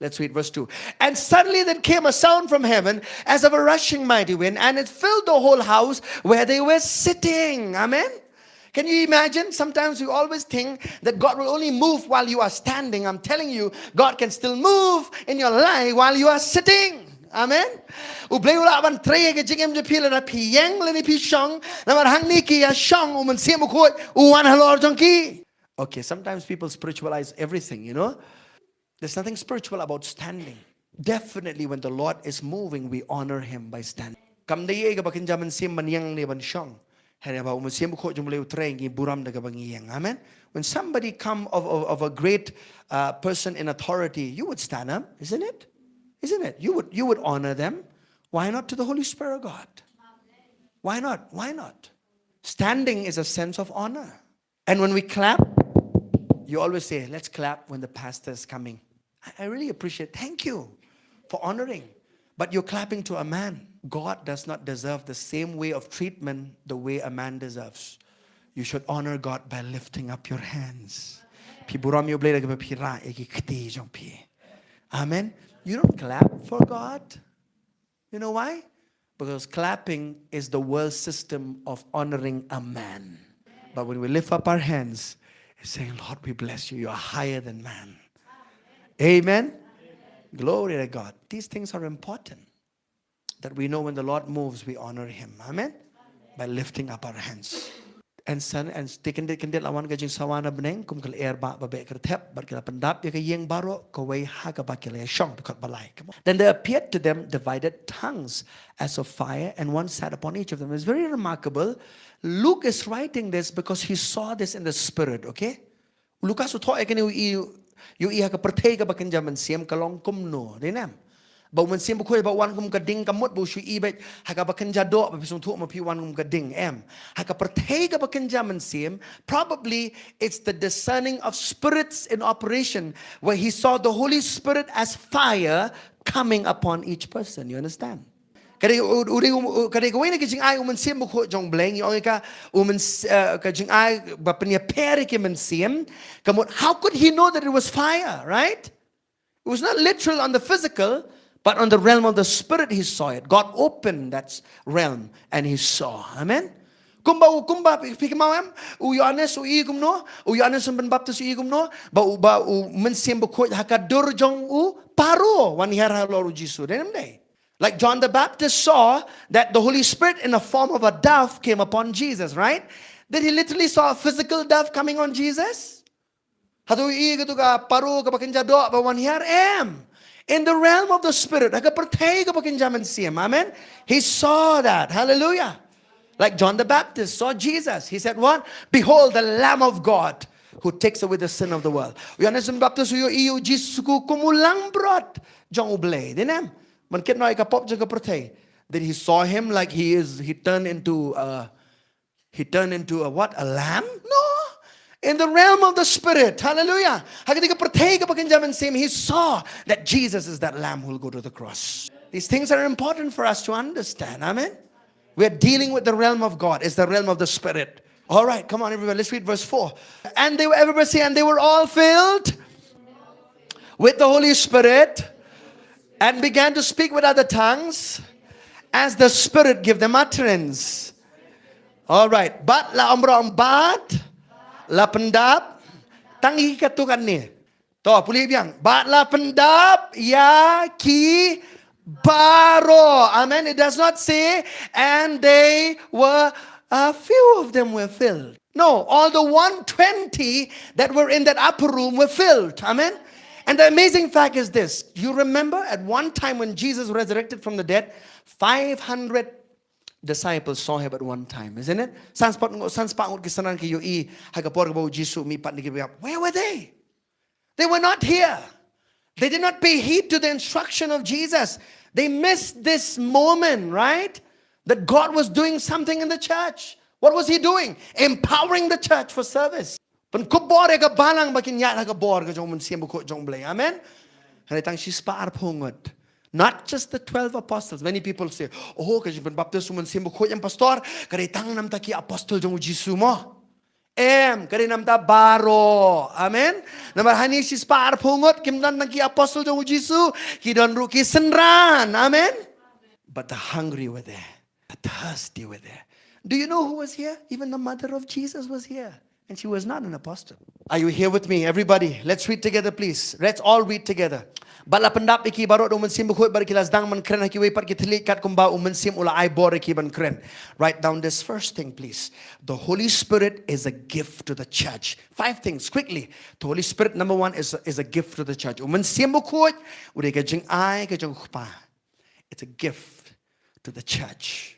Let's read verse two. And suddenly there came a sound from heaven as of a rushing mighty wind, and it filled the whole house where they were sitting. Amen. Can you imagine? Sometimes we always think that God will only move while you are standing. I'm telling you, God can still move in your life while you are sitting. Amen. U Blei u lah ban trei ïa ka jingim jong phi lada phi ïeng lane phi shong. Namar hangne ki ïa shong, U Mynsiem Bakhuid u wan halor jong ki. Okay, sometimes people spiritualize everything, you know. There's nothing spiritual about standing. Definitely, when the Lord is moving, we honor him by standing. Kam dei ïa kaba kynja mynsiem ban ïeng ne ban shong. Hynrei ba U Mynsiem Bakhuid jong U Blei u trei, ngi burom da kaba ngi ïeng. Amen. When somebody come of, of, of a great uh, person in authority, you would stand up, isn't it? Isn't it? You would, you would honor them. Why not to the Holy Spirit of God? Why not? Why not? Standing is a sense of honor. And when we clap, you always say, "Let's clap when the pastor is coming." I, I really appreciate. Thank you for honoring. But you're clapping to a man. God does not deserve the same way of treatment the way a man deserves. You should honor God by lifting up your hands. Phi burom ïa U Blei da kaba phi rah ïa ki kti jong phi. Amen. You don't clap for God. You know why? Because clapping is the world system of honoring a man. But when we lift up our hands, it's saying, "Lord, we bless you. You are higher than man." Amen. Glory to God. These things are important. That we know when the Lord moves, we honor him. Amen. By lifting up our hands. And son and they can, they can, la wan ka jingsawa na bneng kum ka lyer ba ba beh kyrthep bad ka la pyndap ïa ka ïing baroh kawei ha kaba ki la shong, dkhot ba lai. Come on. Then there appeared to them divided tongues as of fire, and one sat upon each of them. It's very remarkable. Luke is writing this because he saw this in the spirit, okay? Lukas u thoh ïa kane u ïohi, u ïohi ha ka pyrthei kaba kynja mynsiem ka long kumno, dei ne em? Ba U Mynsiem Bakhuid ba wan kum ka ding ka mut ba u shu ïohi beit ha kaba kynja doh ba phi sngewthuh ma phi wan kum ka ding, em. Ha ka pyrthei kaba kynja mynsiem, probably it's the discerning of spirits in operation where he saw the Holy Spirit as fire coming upon each person. You understand? Ka dei u, u, u, u, ka dei kawei na ki jingai U Mynsiem Bakhuid jong U Blei, ngi ong ïa ka U Myns-, eh, ka jingai ba pynïapher ïa ki mynsiem. Ka mut, how could he know that it was fire, right? It was not literal on the physical, but on the realm of the spirit he saw it. God opened that s-, realm and he saw. Amen. Kumba u, kumba phi, phi kynmaw em, u Ïoannis u ïohi kumno, u Ïoannis u pynbaptis u ïohi kumno, ba u, ba U Mynsiem Bakhuid ha ka dur jong u Paro wan hiar halor u Jisu, dei ne em dei? Like John the Baptist saw that the Holy Spirit in the form of a dove came upon Jesus, right? Did he literally saw a physical dove coming on Jesus? Hato u ïohi kato ka Paro kaba kynja doh ba wan hiar, em? In the realm of the spirit, ha ka pyrthei kaba kynja mynsiem, amen? He saw that. Hallelujah. Like John the Baptist saw Jesus. He said what? "Behold the Lamb of God who takes away the sin of the world." U Ïoannis Pynbaptis u ïohi ïa u Jisu kum u langbrot jong U Blei, dei ne em? Ban kit noh ïa ka pop jong ka pyrthei. Did he saw him like he is, he turned into a, he turned into a what? A lamb? No. In the realm of the spirit, hallelujah, ha kata ka pyrthei kaba kynja mynsiem, he saw that Jesus is that lamb who will go to the cross. These things are important for us to understand. Amen. We are dealing with the realm of God. It's the realm of the spirit. All right, come on, everybody. Let's read verse four. And they were, everybody say, "And they were all filled with the Holy Spirit and began to speak with other tongues as the Spirit gave them utterance." All right. Bad la ong baroh, bad la pyndap. Tang ïa katu kane. To, pule biang. Bad la pyndap ïa ki baroh. Amen. It does not say, "And they were, a few of them were filled." No, all the one twenty that were in that upper room were filled. Amen. And the amazing fact is this. You remember at one time when Jesus resurrected from the dead, five hundred disciples saw him at one time, isn't it? San spah ngut, san spah ngut ki synran ki ïohi ha ka por kaba u Jisu mih pat na ki baïap. Where were they? They were not here. They did not pay heed to the instruction of Jesus. They missed this moment, right? That God was doing something in the church. What was he doing? Empowering the church for service. Pynkup bor ïa ka balang ba kin ïaid ha ka bor ka jong u Mynsiem Bakhuid jong u Blei. Amen. Hynrei tang shispah arphew ngut. Not just the twelve apostles. Many people say, "Oh, ka jingpynbaptis u Mynsiem Bakhuid, ïa pastor, ka dei tang namta ki apostle jong u Jisu mo." Em, ka dei namta baroh. Amen. Namar hangne shispah arphew ngut kim don tang ki apostle jong u Jisu, ki don ruh ki synran. Amen. But the hungry were there. The thirsty were there. Do you know who was here? Even the mother of Jesus was here. And she was not an apostle. Are you here with me, everybody? Let's read together, please. Let's all read together. Bad la pyndap ïa ki baroh da u Mynsiem Bakhuid, bad ki la sdang ban kren ha kiwei pat ki thylliej, katkum ba u Mynsiem u la ai bor ïa ki ban kren. Write down this first thing, please. The Holy Spirit is a gift to the church. Five things, quickly. The Holy Spirit, number one, is, is a gift to the church. U Mynsiem Bakhuid u dei ka jingai ka jong u Kpa. It's a gift to the church.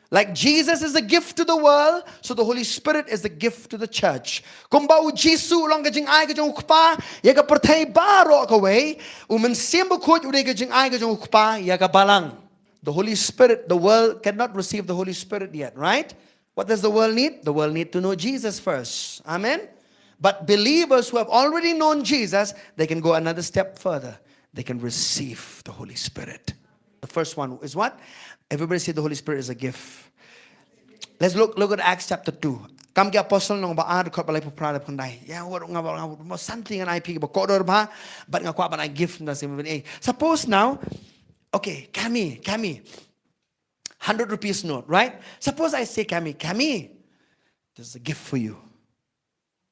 Like Jesus is a gift to the world, so the Holy Spirit is a gift to the church. Kumba u Jisu u long ka jingai ka jong u Kpa ïa ka pyrthei baroh kawei, u Mynsiem Bakhuid u dei ka jingai ka jong u Kpa ïa ka balang. The Holy Spirit, the world cannot receive the Holy Spirit yet, right? What does the world need? The world need to know Jesus first. Amen. But believers who have already known Jesus, they can go another step further. They can receive the Holy Spirit. The first one is what? Everybody say the Holy Spirit is a gift. Let's look, look at Acts chapter two. Kam ki Apostle lynnong ba ar, dkhot ba laiphew phra, laiphew khyndai. Ïa, wat nga ba, nga ba, mo, something ngan ai phi ba kordor bha, bad nga kwah ban ai gift na sim. Eh, suppose now, okay, Kami, Kami. Hundred rupees note, right? Suppose I say, "Kami, Kami, this is a gift for you."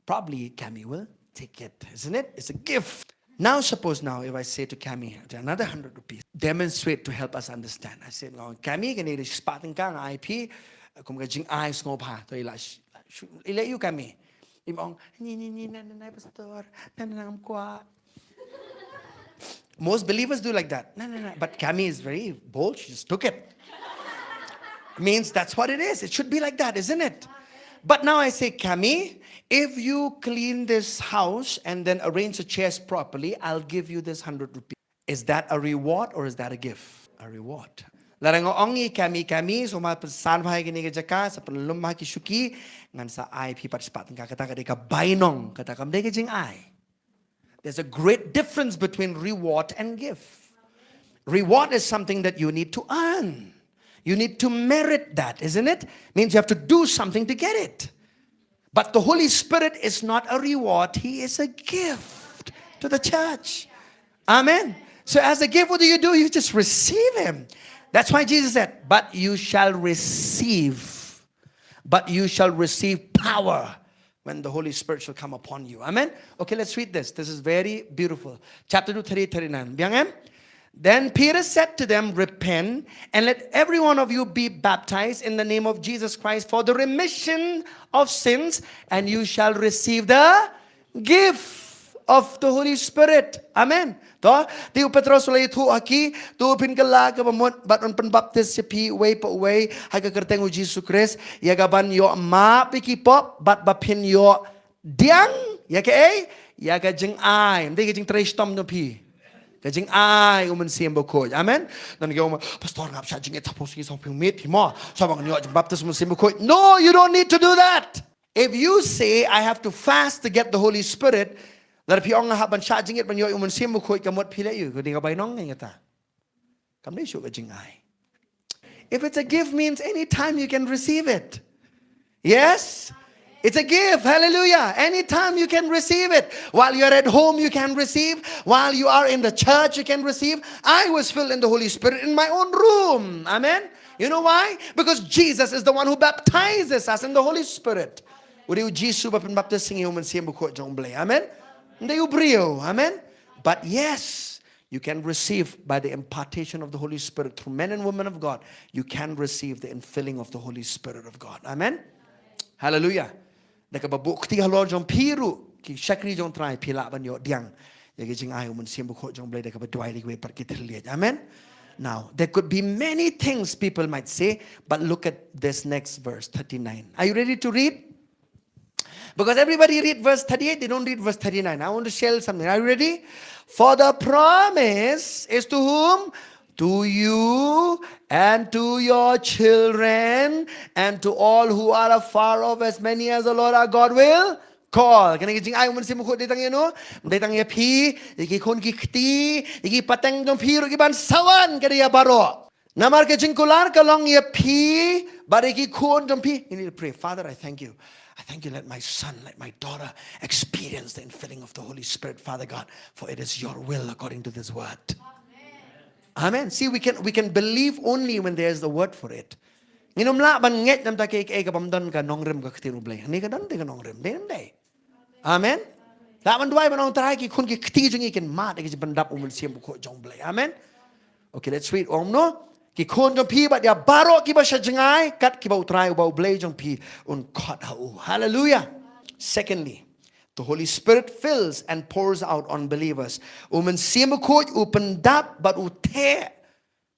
Probably Kami will take it, isn't it? It's a gift. Now, suppose now, if I say to Kami, "Another hundred rupees, demonstrate to help us understand." I say, "Oh, Kami, kane ka shispah tyngka nga ai phi, kum ka jingai sngewbha, to i la sh-, sh-, i la ïoh Kami." Im ong, "Ni, ni, ni, na, na, na, pastor, na, na, na, ngam kwah." Most believers do like that. No, no, no. But Kami is very bold. She just took it. Means that's what it is. It should be like that, isn't it? But now I say, "Kami, if you clean this house and then arrange the chairs properly, I'll give you this hundred rupees." Is that a reward or is that a gift? A reward. Lada nga ong ïa Kami, "Kami, sngewbha pynsan bha ïa kane ka jaka, sa pynlum bha ki shuki, ngan sa ai phi pat shispah tyngka," kata ka dei ka bainong, kata kam dei ka jingai. There's a great difference between reward and gift. Reward is something that you need to earn. You need to merit that, isn't it? Means you have to do something to get it. But the Holy Spirit is not a reward, He is a gift to the church. Amen. So, as a gift, what do you do? You just receive Him. That's why Jesus said, "But you shall receive." But you shall receive power when the Holy Spirit shall come upon you. Amen. Okay, let's read this. This is very beautiful. Chapter two, thirty-eight, thirty-nine. Biang, em? Then Peter said to them, "Repent, and let every one of you be baptized in the name of Jesus Christ for the remission of sins, and you shall receive the gift of the Holy Spirit." Amen. To, te u Petros u la ïathuh ha ki, "To phin kylla kaba mut, bad yn pynbaptis ïa phi uwei pa uwei ha ka kyrteng u Jisu Khrist, ïa kaban ïoh map ïa ki pop, bad ba phin ïoh pdiang ïa kaei, ïa ka jingai." Ym dei ka jingtrei shitom na phi. Ka jingai u Mynsiem Bakhuid. Amen. Don ki ong, "Pastor, ngam shah jingit, suppose ngi sngewbha miet hi mo, sngewbha ngan ïoh jingbaptis u Mynsiem Bakhuid." No, you don't need to do that. If you say, "I have to fast to get the Holy Spirit," lada phi ong, "Nga hap ban shah jingit ban ïoh ïa u Mynsiem Bakhuid," ka mut phi leh ïa u, ka dei ka bainong ïa kata. Kam dei shuh ka jingai. If it's a gift, means anytime you can receive it. Yes? It's a gift. Hallelujah. Anytime you can receive it. While you're at home, you can receive. While you are in the church, you can receive. I was filled in the Holy Spirit in my own room. Amen. You know why? Because Jesus is the one who baptizes us in the Holy Spirit. U dei u Jisu ba pynbaptis ïa ngi u Mynsiem Bakhuid jong u Blei. Amen. Ym dei u briew. Amen. But yes, you can receive by the impartation of the Holy Spirit through men and women of God. You can receive the infilling of the Holy Spirit of God. Amen. Hallelujah. Da kaba buh kti halor jong phi ruh, ki shakri jong u Trai, phi lah ban ïoh pdiang ïa ka jingai u Mynsiem Bakhuid jong u Blei da kaba duwai da kiwei pat ki thylliej. Amen. Now, there could be many things people might say, but look at this next verse, thirty-nine. Are you ready to read? Because everybody read verse thirty-eight, they don't read verse thirty-nine. I want to share something. Are you ready? "For the promise is to whom? To you and to your children and to all who are afar off, as many as the Lord our God will call. Kane ka jingai u Mynsiem Bakhuid dei tang ïa no, dei tang ïa phi, ïa ki khun ki kti, ïa ki pateng jong phi ruh ki ban sa wan, ka dei ïa baroh. Namar ka jingkular ka long ïa phi bad ïa ki khun jong phi. You need to pray, Father, I thank you. I thank you, let my son, let my daughter experience the infilling of the Holy Spirit, Father God, for it is your will according to this word. Amen. See, we can, we can believe only when there is the word for it. Ngin ym lah ban ngeit namar ka, ka, ka bym don ka nongrim ka ktien U Blei. Hangne ka don te ka nongrim, dei, dei. Amen. Lah ban duwai ban ong, Trai, ki khun ki kti jong ngi kin mad ïa ka jingpyndap u Mynsiem Bakhuid jong U Blei. Amen. Okay, let's read. Ong no. Ki khun jong phi bad ïa baroh kiba sha jngai kat kiba U Trai uba U Blei jong phi un khot ha u. Hallelujah. Secondly, the Holy Spirit fills and pours out on believers. U Mynsiem Bakhuid u pyndap bad u theh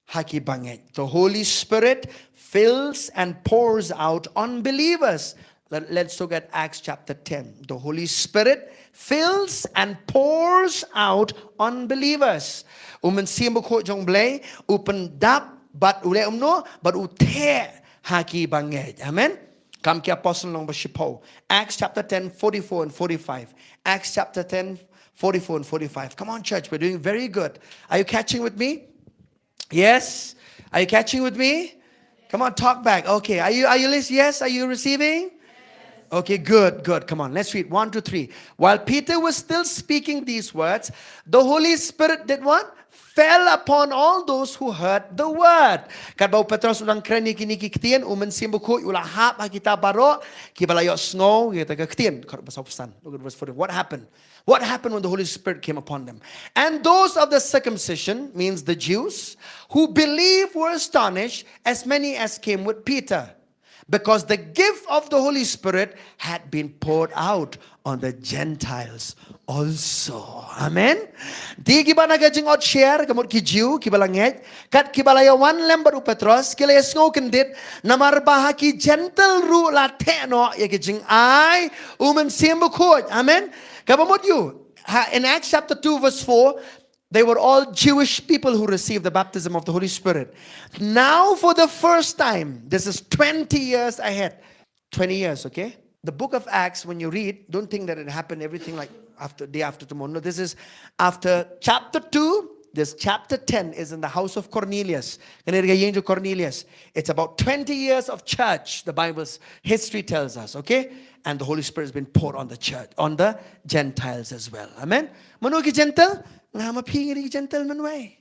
ha ki bangeit. The Holy Spirit fills and pours out on believers. Let, let's look at Acts chapter ten. The Holy Spirit fills and pours out on believers. U Mynsiem Bakhuid jong U Blei u pyndap bad u leh kumno, bad u theh ha ki bangeit. Amen. Kam ki Apostol lynnong ba shiphew. Acts chapter ten, forty-four and forty-five. Acts chapter ten, forty-four and forty-five. Come on, church, we're doing very good. Are you catching with me? Yes? Are you catching with me? Come on, talk back. Okay, are you, are you listening? Yes, are you receiving? Okay, good, good. Come on, let's read. One, two, three. While Peter was still speaking these words, the Holy Spirit did what? Fell upon all those who heard the word. Katba u Petros u dang kren ïa kine ki ktien, u Mynsiem Bakhuid u la hap ha kita baroh kiba la ïohsngew ïa kata ka ktien. Look at verse forty. What happened? What happened when the Holy Spirit came upon them? And those of the circumcision, means the Jews, who believed were astonished, as many as came with Peter, because the gift of the Holy Spirit had been poured out on the Gentiles also. Amen. Di kiba na ka jingïohsngew, ka mut ki Jew, kiba la ngeit, kat kiba la ïa wan lem bad u Petros, ki la ïa sngew kyndit, namar ba ha ki Gentile ruh la theh noh ïa ka jingai u Mynsiem Bakhuid. Amen. Kaba mut ïa u, ha, in Acts chapter two verse four, they were all Jewish people who received the baptism of the Holy Spirit. Now, for the first time, this is twenty years ahead. Twenty years, okay? The book of Acts, when you read, don't think that it happened everything like after, day after tomorrow. No, this is after chapter two. This chapter ten is in the house of Cornelius. Kane ka ïing jong Cornelius. It's about twenty years of church, the Bible's history tells us, okay? And the Holy Spirit has been poured on the church, on the Gentiles as well. Amen? Mano ki Gentile? Nga ma phi ngi ki Gentile mynwei.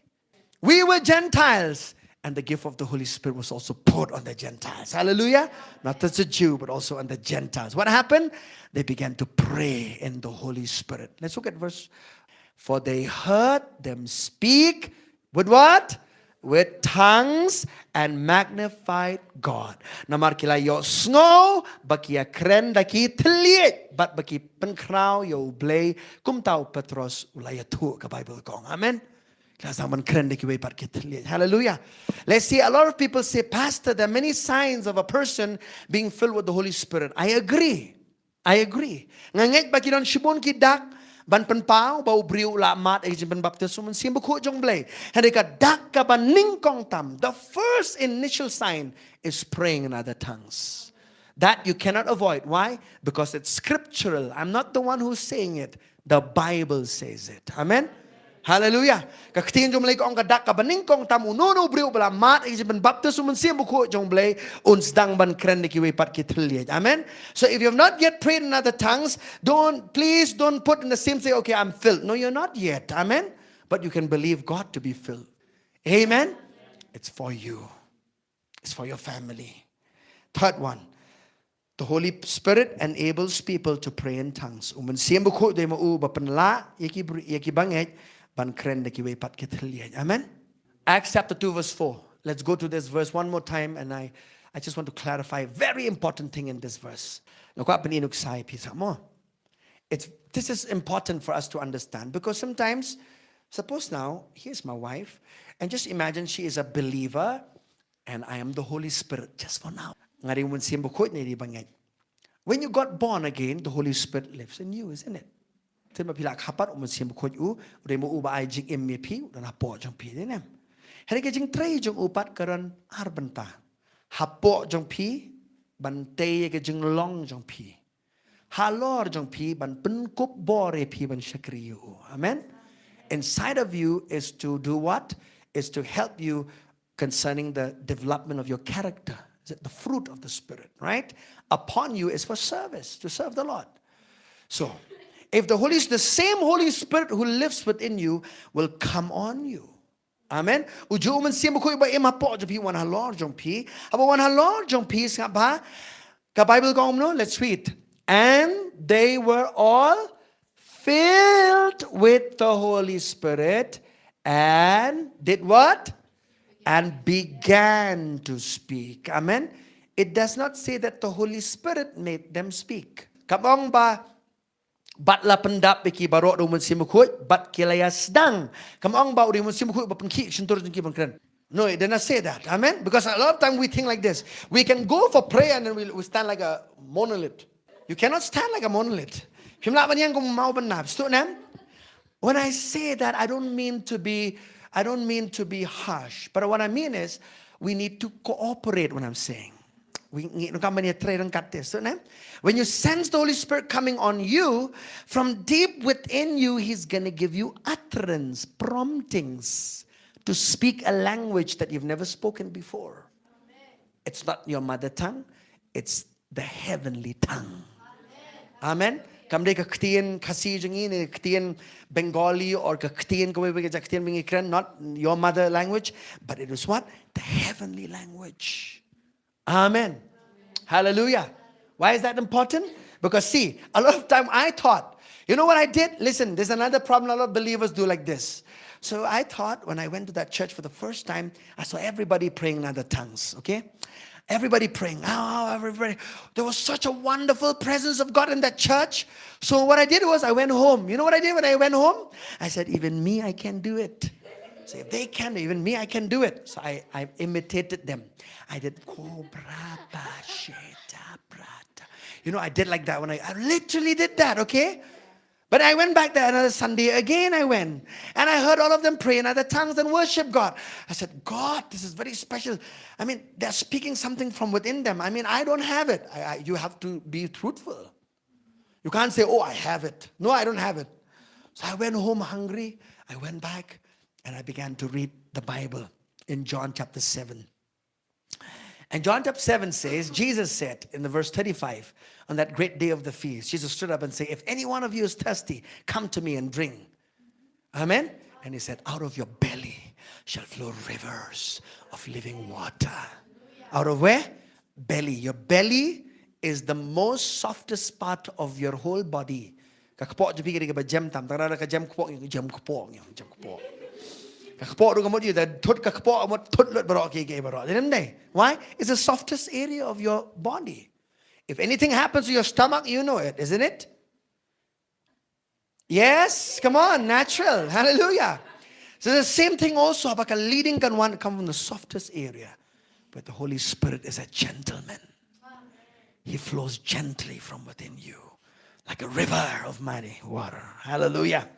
We were Gentiles, and the gift of the Holy Spirit was also poured on the Gentiles. Hallelujah. Not just the Jew, but also on the Gentiles. What happened? They began to pray in the Holy Spirit. Let's look at verse. For they heard them speak with what? With tongues and magnified God. Namar ki la ïohsngew ba ki ïa kren da ki thylliej bad ba ki pynkhraw ïa U Blei, kumta u Petros u la ïathuh, ka Bible ka ong. Amen. Ki la sdang ban kren da kiwei pat ki thylliej. Hallelujah. Let's see, a lot of people say, Pastor, there are many signs of a person being filled with the Holy Spirit. I agree. I agree. Nga ngeit ba ki don shibun ki dak ban pynpaw ba u briew u la mad ïa ka jingpynbaptis u Mynsiem Bakhuid jong U Blei. Hynrei ka dak kaba nyngkong tam, the first initial sign is praying in other tongues. That you cannot avoid. Why? Because it's scriptural. I'm not the one who's saying it. The Bible says it. Amen. Hallelujah. Ka ktien jong U Blei ka ong ka dak kaba nyngkong tam, uno uno u briew uba la mad ïa ka jingpynbaptis u Mynsiem Bakhuid jong U Blei un sdang ban kren da kiwei pat ki thylliej. Amen. So if you have not yet prayed in other tongues, don't, please don't put in the same, say, "Okay, I'm filled." No, you're not yet. Amen. But you can believe God to be filled. Amen. It's for you. It's for your family. Third one, the Holy Spirit enables people to pray in tongues. U Mynsiem Bakhuid u dei ma u ba pynlah ïa ki bri-, ïa ki bangeit ban kren da kiwei pat ki thylliej. Amen. Acts chapter two verse four. Let's go to this verse one more time, and I, I just want to clarify a very important thing in this verse. Nga kwah pyni nuksa ïa phi sa mo. It's, this is important for us to understand because sometimes, suppose now, here's my wife, and just imagine she is a believer and I am the Holy Spirit just for now. Nga dei u Mynsiem Bakhuid, nga dei bangeit. When you got born again, the Holy Spirit lives in you, isn't it? Te ma phi la kha pat, u Mynsiem Bakhuid u, u dei ma u ba ai jingim ïa phi, u don hapoh jong phi, dei ne em? Hynrei ka jingtrei jong u pat ka don ar bynta. Hapoh jong phi, ban tei ïa ka jinglong jong phi. Halor jong phi, ban pynkup bor ïa phi ban shakri ïa u. Amen. Inside of you is to do what? Is to help you concerning the development of your character. Is it the fruit of the Spirit, right? Upon you is for service, to serve the Lord. So, if the Holy, the same Holy Spirit who lives within you will come on you. Amen. U ju u Mynsiem Bakhuid ba im hapoh jong phi, wan halor jong phi. Haba wan halor jong phi, sngap bha. Ka Bible ka ong kumno, let's read. And they were all filled with the Holy Spirit and did what? And began to speak. Amen. It does not say that the Holy Spirit made them speak. Kam ong ba, bad la pyndap ïa ki baroh da u Mynsiem Bakhuid, bad ki la ïa sdang. Kam ong ba u dei u Mynsiem Bakhuid ba pynkhih shyntur jong ki ban kren. No, it does not say that. Amen. Because a lot of time we think like this. We can go for prayer and then we, we stand like a monolith. You cannot stand like a monolith. Phim lah ban ïeng kum u maw ban nap. Sngewthuh ne em? When I say that, I don't mean to be, I don't mean to be harsh. But what I mean is, we need to cooperate, what I'm saying. We need to come and try and cut this, ne? When you sense the Holy Spirit coming on you, from deep within you, He's gonna give you utterance, promptings to speak a language that you've never spoken before. It's not your mother tongue, it's the heavenly tongue. Amen. Kam dei ka ktien Khasi jong ngi ne ka ktien Bengali or ka ktien kawei kawei ka ktien ba ngi kren, not your mother language, but it is what? The heavenly language. Amen. Hallelujah. Why is that important? Because see, a lot of time I thought, you know what I did? Listen, there's another problem a lot of believers do like this. So I thought when I went to that church for the first time, I saw everybody praying in other tongues, okay? Everybody praying. Oh, everybody. There was such a wonderful presence of God in that church. So what I did was I went home. You know what I did when I went home? I said, "Even me, I can do it." So if they can, even me, I can do it. So I, I imitated them. I did cobra ba sheta brata. You know, I did like that when I, I literally did that, okay? But I went back there another Sunday. Again, I went. And I heard all of them pray in other tongues and worship God. I said, "God, this is very special." I mean, they're speaking something from within them. I mean, I don't have it. I, I, you have to be truthful. You can't say, "Oh, I have it." No, I don't have it. So I went home hungry. I went back and I began to read the Bible in John chapter seven. And John chapter seven says, Jesus said in the verse thirty-five, on that great day of the feast, Jesus stood up and said, "If any one of you is thirsty, come to me and drink." Amen? And he said, "Out of your belly shall flow rivers of living water." Out of where? Belly. Your belly is the most softest part of your whole body. Ka kpoh jong phi ka dei kaba jem tam. Tang da ka jem kpoh, jem kpoh, jem kpoh. Ka kpoh ruh ka mut ïa, da thut ka kpoh mut thut lut baroh ki, ki baroh. Dei ne em dei? Why? It's the softest area of your body. If anything happens to your stomach, you know it, isn't it? Yes, come on, natural. Hallelujah. So the same thing also, haba ka leading kan wan, come from the softest area. But the Holy Spirit is a gentleman. He flows gently from within you, like a river of mighty water. Hallelujah.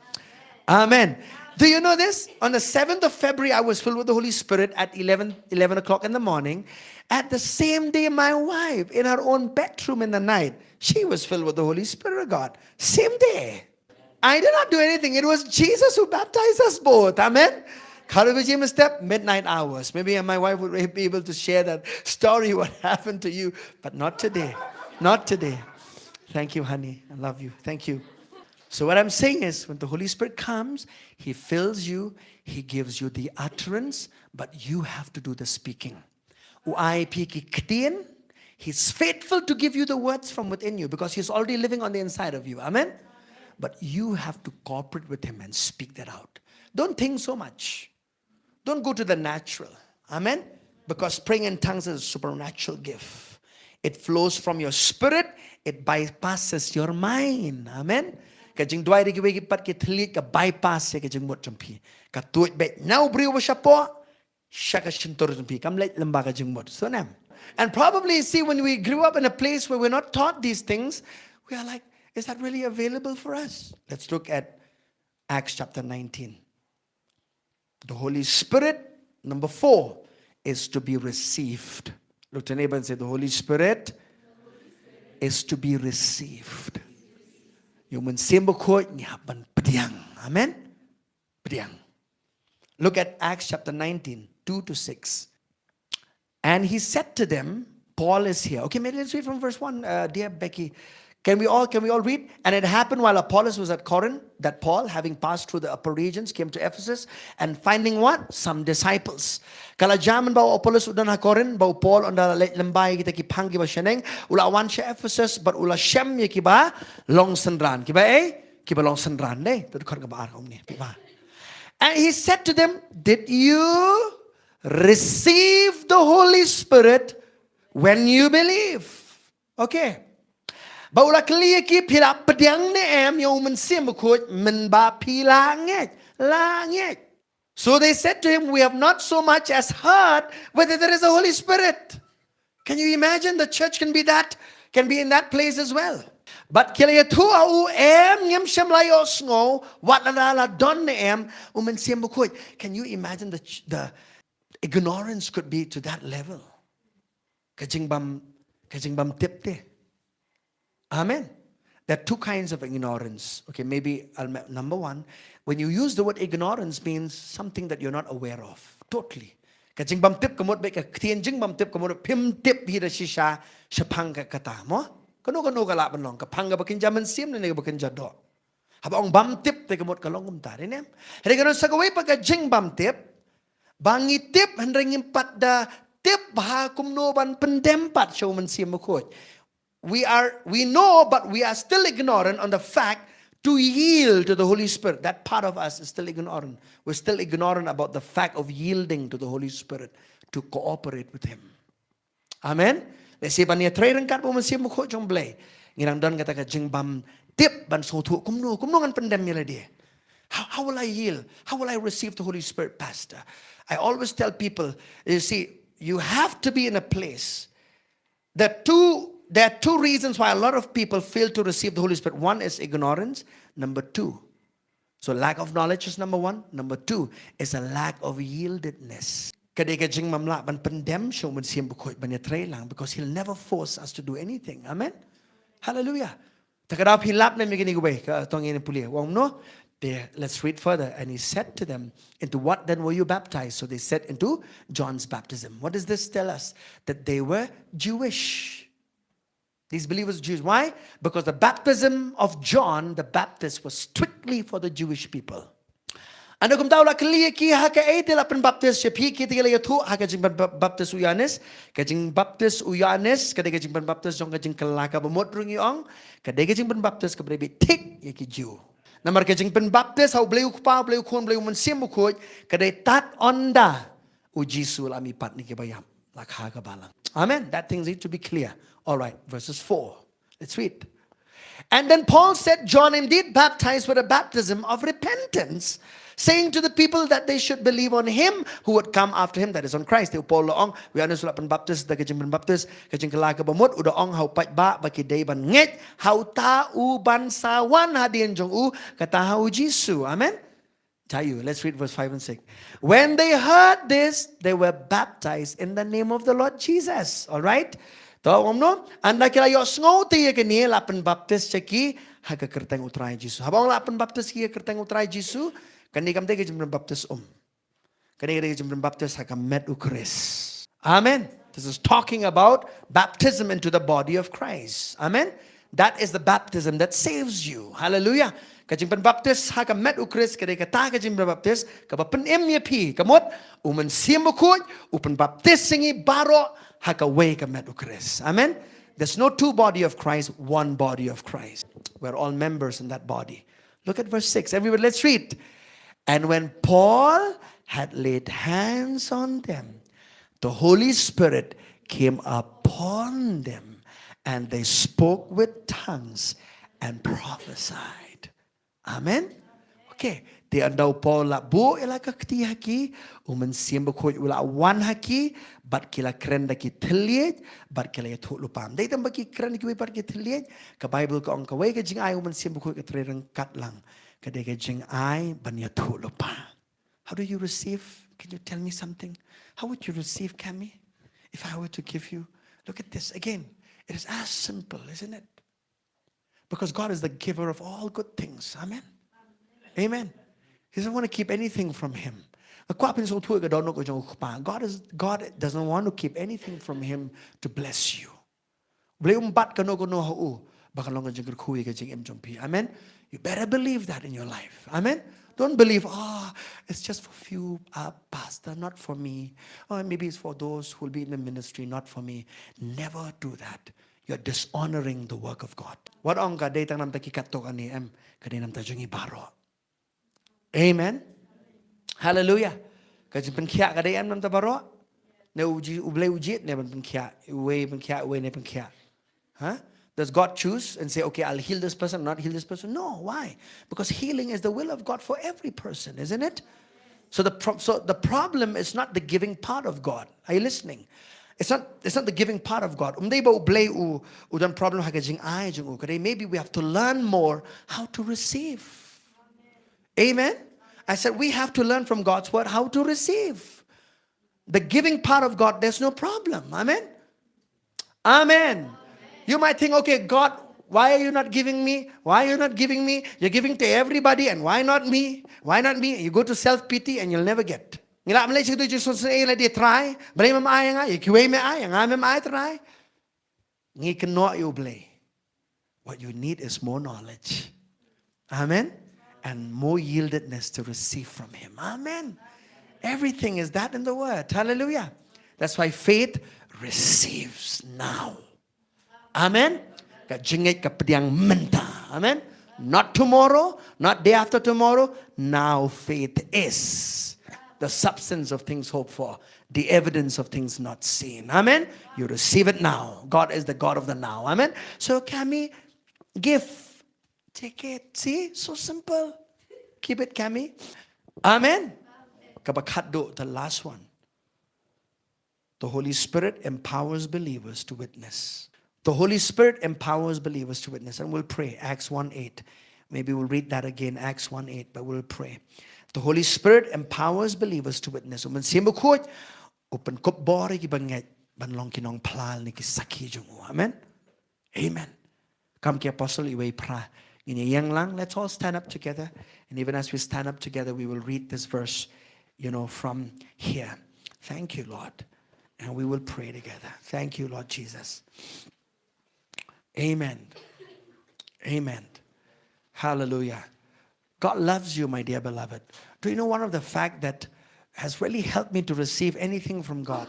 Amen. Do you know this? On the seventh of February, I was filled with the Holy Spirit at eleven, eleven o'clock in the morning. At the same day, my wife, in her own bedroom in the night, she was filled with the Holy Spirit of God. Same day. I did not do anything. It was Jesus who baptized us both. Amen. Kharu baje mynstep, midnight hours. Maybe my wife would be able to share that story, what happened to you, but not today. Not today. Thank you, honey. I love you. Thank you. So what I'm saying is, when the Holy Spirit comes, He fills you, He gives you the utterance, but you have to do the speaking. U ai phi ki ktien, He's faithful to give you the words from within you because He's already living on the inside of you. Amen? But you have to cooperate with Him and speak that out. Don't think so much. Don't go to the natural. Amen? Because praying in tongues is a supernatural gift. It flows from your spirit, it bypasses your mind. Amen? Ka jingduwai da kiwei ki pat ki thylliej ka bypass ïa ka jingmut jong phi. Ka tuid beit na u briew ba shapoh, sha ka shyntur jong phi, kam leit lyngba ka jingmut. So, ne em? And probably, see, when we grew up in a place where we're not taught these things, we are like, "Is that really available for us?" Let's look at Acts chapter nineteen. The Holy Spirit Number four is to be received. Look to your neighbor and say, "The Holy Spirit is to be received." Ïa u Mynsiem Bakhuid ngi hap ban pdiang. Amen. Pdiang. Look at Acts chapter nineteen, two to six. And he said to them, Paul is here. Okay, maybe let's read from verse one, uh, dear Becky. Can we all can we all read? And it happened while Apollos was at Corinth that Paul, having passed through the upper regions, came to Ephesus, and finding what? Some disciples. Ka la jia mynba u Apollos u don ha Corinth, ba u Paul un da leit lyngba ïa kita ki phang kiba shaneng, u la wan sha Ephesus, bad u la shem ïa kiba long synran. Kiba ei? Kiba long synran, ne? Te dkhot kaba ar kumne, phi ba. And he said to them, "Did you receive the Holy Spirit when you believe?" Okay. Ba u la kylli ïa ki, "Phi la pdiang ne em ïa u Mynsiem Bakhuid mynba phi la ngeit?" La ngeit. So they said to him, "We have not so much as heard whether there is a Holy Spirit." Can you imagine the church can be that, can be in that place as well? Bad ki la ïathuh ha u, "Em, ngim shym la ïohsngew wat lada la don ne em u Mynsiem Bakhuid." Can you imagine the ch-, the ignorance could be to that level? Ka jingbym, ka jingbym tip te. Amen. There are two kinds of ignorance. Okay, maybe I'll ma-, number one, when you use the word ignorance means something that you're not aware of. Totally. Ka jingbym tip ka mut bad ka ktien jingbym tip ka mut phim tip hi da shisha shaphang ka kata mo. Kano kano ka lah ban long, ka phang kaba kynja mynsiem ne kaba kynja doh. Haba ong bym tip te ka mut ka long kumta, ne em? Hynrei ka don sa kawei pat ka jingbym tip, ba ngi tip hynrei ngim pat da tip ha kumno ban pyndem pat sha u Mynsiem Bakhuid. We are, we know, but we are still ignorant on the fact to yield to the Holy Spirit. That part of us is still ignorant. We're still ignorant about the fact of yielding to the Holy Spirit to cooperate with Him. Amen. Lehse ban ïatrei ryngkat bad u Mynsiem Bakhuid jong U Blei, ngi dang don kata ka jingbym tip ban sngewthuh kumno, kumno ngan pyndem ïa lade. How, how will I yield? How will I receive the Holy Spirit, Pastor? I always tell people, you see, you have to be in a place. There are two, there are two reasons why a lot of people fail to receive the Holy Spirit. One is ignorance. Number two, so lack of knowledge is number one. Number two is a lack of yieldedness. Ka dei ka jingbymlah ban pyndem sha u Mynsiem Bakhuid ban ïatrei lang, because He'll never force us to do anything. Amen. Hallelujah. Te ka dei phi lap ne em ïa kine kiwei, ka tong ïa kine pule. Ong kumno? They, let's read further. And he said to them, "Into what then were you baptized?" So they said, "Into John's baptism." What does this tell us? That they were Jewish. These believers, Jews. Why? Because the baptism of John the Baptist was strictly for the Jewish people. Hynda kumta u la kylli ïa ki, "Ha kaei te la pynbaptis ïa phi?" Ki te ki la ïathuh, "Ha ka jingpynbaptis u Ïoannis." Ka jingbaptis u Ïoannis ka dei ka jingpynbaptis jong ka jingkylla kaba mut, ruh ngi ong, ka dei ka jingpynbaptis kaba dei beit thik ïa ki Jiw. Namar ka jingpynbaptis ha U Blei U Kpa, U Blei U Khun, U Blei U Mynsiem Bakhuid, ka dei tad hynda u Jisu u la mihpat na kiba ïap, la kha ka balang. Amen. That thing needs to be clear. All right, verses four. Let's read. And then Paul said, "John indeed baptized with a baptism of repentance, saying to the people that they should believe on him who would come after him," that is on Christ. Te u Paul u la ong, u Ïoannis u la pynbaptis da ka jingpynbaptis ka jingkylla kaba mut, u da ong ha u paidbah ba ki dei ban ngeit ha uta uban sa wan hadien jong u, kata ha u Jisu. Amen. Tell you, let's read verse five and six. "When they heard this, they were baptized in the name of the Lord Jesus." All right? To ong kumno? Hynda ki la ïohsngew te ïa kane, la pynbaptis ïa ki ha ka kyrteng U Trai Jisu. Haba ong la pynbaptis ïa ki ha ka kyrteng U Trai Jisu, kane kam dei ka jingpynbaptis um. Kane ka dei ka jingpynbaptis ha ka met U Khrist. Amen. This is talking about baptism into the body of Christ. Amen. That is the baptism that saves you. Hallelujah. Ka jingpynbaptis ha ka met U Khrist ka dei kata ka jingpynbaptis kaba pynim ïa phi. Ka mut, U Mynsiem Bakhuid u pynbaptis ïa ngi baroh ha kawei ka met U Khrist. Amen. There's no two body of Christ, one body of Christ. We're all members in that body. Look at verse six. Everybody, let's read. "And when Paul had laid hands on them, the Holy Spirit came upon them, and they spoke with tongues and prophesied." Amen. Okay. Te hynda u Paul u la buh ïa la ka kti ha ki, U Mynsiem Bakhuid u la wan ha ki, bad ki la kren da ki thylliej, bad ki la ïathuhlypa. Ym dei tang ba ki kren kiwei pat ki thylliej, ka Baibl ka ong kawei ka jingai U Mynsiem Bakhuid ka trei ryngkat lang, ka dei ka jingai ban ïathuhlypa. How do you receive? Can you tell me something? How would you receive, Cami, if I were to give you? Look at this again. It is as simple, isn't it? Because God is the giver of all good things. Amen. Amen. He doesn't want to keep anything from him. Nga kwah phin sngewthuh ïa ka dohnud ka jong u kpa. God is, God doesn't want to keep anything from him to bless you. U Blei um bat kano kano ha u ba kan long ka jingkyrkhu ïa ka jingim jong phi. Amen. You better believe that in your life. Amen. Don't believe, oh, it's just for few, uh, pastor, not for me. Oh, maybe it's for those who will be in the ministry, not for me. Never do that. You're dishonoring the work of God. Wat ong ka dei tang namta ki katto katne, em, ka dei namta jong ngi baroh. Amen. Hallelujah. Ka jingpynkhiah ka dei em namta baroh. Ne u ji-, U Blei u jied ne ban pynkhiah, uwei pynkhiah, uwei ne pynkhiah. Huh? Does God choose and say, "Okay, I'll heal this person, not heal this person"? No, why? Because healing is the will of God for every person, isn't it? So the pro-, so the problem is not the giving part of God. Are you listening? It's not, it's not the giving part of God. Um dei ba U Blei u, u don problem ha ka jingai jong u. Ka dei, maybe we have to learn more how to receive. Amen. I said we have to learn from God's word how to receive. The giving part of God, there's no problem. Amen. Amen. You might think, "Okay, God, why are you not giving me? Why are you not giving me? You're giving to everybody, and why not me? Why not me?" You go to self-pity and you'll never get. Ngi lah ban leit sha kito ki jingsngewsynei lade, Trai, balei mem ai ïa nga? Ïa kiwei me ai, ïa nga mem ai, Trai. Ngi kynnoh ïa U Blei. What you need is more knowledge. Amen. And more yieldedness to receive from him. Amen. Everything is that in the word. Hallelujah. That's why faith receives now. Amen. Ka jingngeit ka pdiang mynta. Amen. Not tomorrow, not day after tomorrow. Now faith is the substance of things hoped for, the evidence of things not seen. Amen. You receive it now. God is the God of the now. Amen. So, Cami, give. Take it. See? So simple. Keep it, Cami. Amen. Kaba khatduh, the last one. The Holy Spirit empowers believers to witness. The Holy Spirit empowers believers to witness. And we'll pray. Acts one eight. Maybe we'll read that again, Acts one eight, but we'll pray. The Holy Spirit empowers believers to witness. U Mynsiem Bakhuid u pynkup bor ïa ki bangeit ban long ki nongphla ne ki sakhi jong u. Amen. Amen. Kam ki apostle, iwei phra. Ngin ïeng lang, let's all stand up together. And even as we stand up together, we will read this verse, you know, from here. Thank you, Lord. And we will pray together. Thank you, Lord Jesus. Amen. Amen. Hallelujah. God loves you, my dear beloved. Do you know one of the fact that has really helped me to receive anything from God?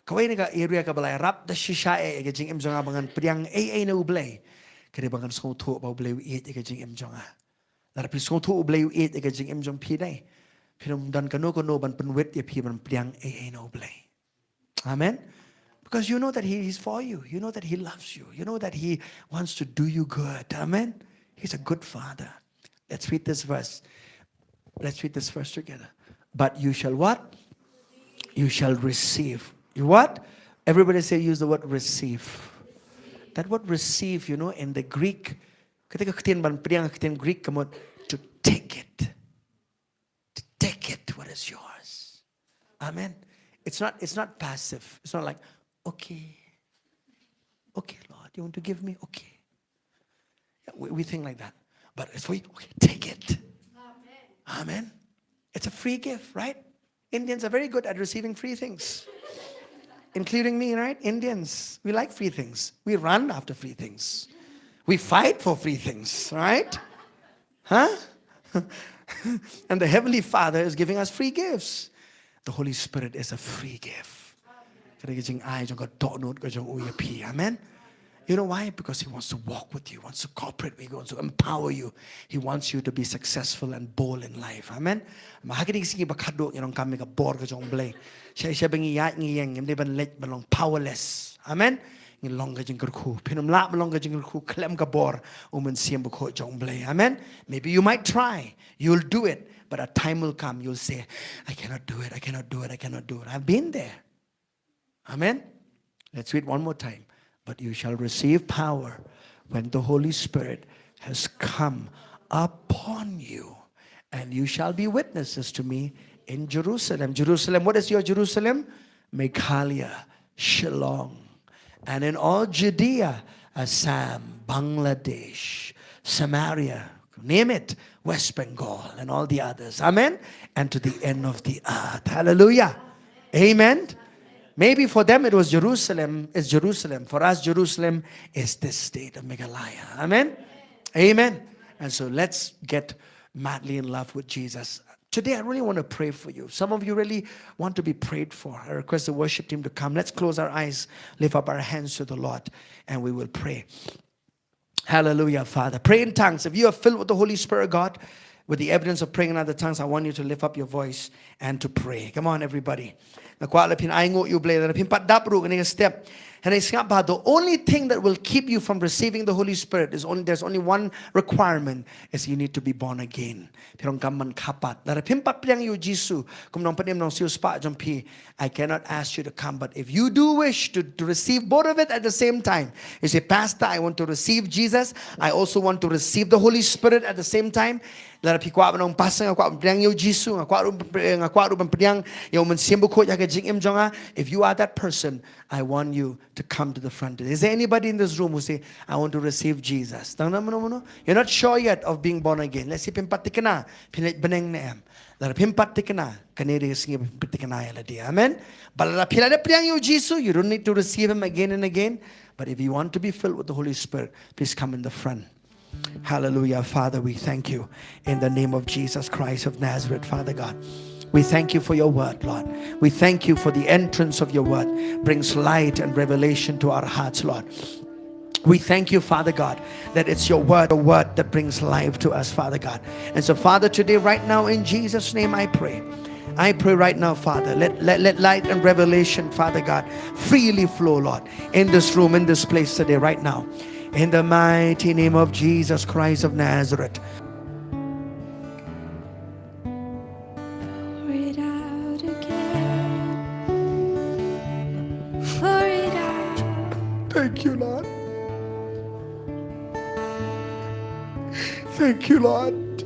Kawei na ka area kaba la ïarap da shisha eh ïa ka jingim jong nga ba ngan pdiang ei ei na U Blei. Ka dei ba ngan sngewthuh ba U Blei u ïeit ïa ka jingim jong nga. Lada phi sngewthuh U Blei u ïeit ïa ka jingim jong phi, dei phin ym don kano kano ban pynwit ïa phi ban pdiang ei ei na U Blei. Amen. Because you know that he is for you. You know that he loves you. You know that he wants to do you good. Amen. He's a good father. Let's read this verse. Let's read this verse together. But you shall what? You shall receive. You what? Everybody say, use the word receive. That word receive, you know, in the Greek, kata ka ktien ban pdiang, ka ktien Greek ka mut to take it. To take it what is yours. Amen. It's not, it's not passive. It's not like, okay. Okay, Lord, you want to give me? Okay. Yeah, we, we think like that. But it's for you. Okay, take it. Amen. It's a free gift, right? Indians are very good at receiving free things. Including me, right? Indians, we like free things. We run after free things. We fight for free things, right? Huh? And the Heavenly Father is giving us free gifts. The Holy Spirit is a free gift. Ka dei ka jingai jong ka dohnud ka jong u ïa phi. Amen. You know why? Because he wants to walk with you, wants to cooperate with you, wants to empower you. He wants you to be successful and bold in life. Amen. Ma ha kine ki sngi ba khatduh ngi donkam ïa ka bor ka jong u Blei. Sha sha ba ngi ïaid ngi ïeng, ngim dei ban leit ban long powerless. Amen. Ngi long ka jingkyrkhu. Phin ym lah ban long ka jingkyrkhu khlem ka bor u Mynsiem Bakhuid jong u Blei. Amen. Maybe you might try. You'll do it. But a time will come, you'll say, "I cannot do it, I cannot do it, I cannot do it." I've been there. Amen. Let's read one more time. But you shall receive power when the Holy Spirit has come upon you, And you shall be witnesses to me in Jerusalem. Jerusalem, what is your Jerusalem? Meghalaya, Shillong, and in all Judea, Assam, Bangladesh, Samaria, name it, West Bengal, and all the others. Amen. And to the end of the earth. Hallelujah. Amen. Maybe for them it was Jerusalem, is Jerusalem. For us, Jerusalem is this state of Meghalaya. Amen. Amen. And so let's get madly in love with Jesus. Today, I really want to pray for you. Some of you really want to be prayed for. I request the worship team to come. Let's close our eyes, lift up our hands to the Lord, and we will pray. Hallelujah, Father. Pray in tongues. If you are filled with the Holy Spirit, God, with the evidence of praying in other tongues, I want you to lift up your voice and to pray. Come on, everybody. Nga kwah lada phin ai nguh ïa U Blei, lada phin pat dap ruh kane ka step. Hynrei sngap bha, the only thing that will keep you from receiving the Holy Spirit is only, there's only one requirement, is you need to be born again. Phi donkam ban kha pat. Lada phim pat pdiang ïa u Jisu kum u nongpynim, nongsiewspah jong phi, I cannot ask you to come. But if you do wish to, to receive both of it at the same time, you say, "Pastor, I want to receive Jesus. I also want to receive the Holy Spirit at the same time." Lada phi kwah ban ong, "Pastor, nga kwah ban pdiang ïa u Jisu, nga kwah ruh, nga kwah ruh ban pdiang ïa u Mynsiem Bakhuid ha ka jingim jong nga." If you are that person, I want you to come to the front. Is there anybody in this room who say, "I want to receive Jesus"? Tang na mano mano? You're not sure yet of being born again. Lehse phim pat thikna, phin leit bneng ne em. Lada phim pat thikna, kane dei ka sngi ba phin thikna ïa lade. Amen. Bad lada phi la dep pdiang ïa u Jisu, you don't need to receive him again and again. But if you want to be filled with the Holy Spirit, please come in the front. Hallelujah. Father, we thank you in the name of Jesus Christ of Nazareth, Father God. We thank you for your word, Lord. We thank you for the entrance of your word brings light and revelation to our hearts, Lord. We thank you, Father God, that it's your word, a word that brings life to us, Father God. And so, Father, today, right now, in Jesus' name, I pray. I pray right now, Father, let, let, let light and revelation, Father God, freely flow, Lord, in this room, in this place today, right now. In the mighty name of Jesus Christ of Nazareth. Pour it out again. Pour it out. Thank you, Lord. Thank you, Lord.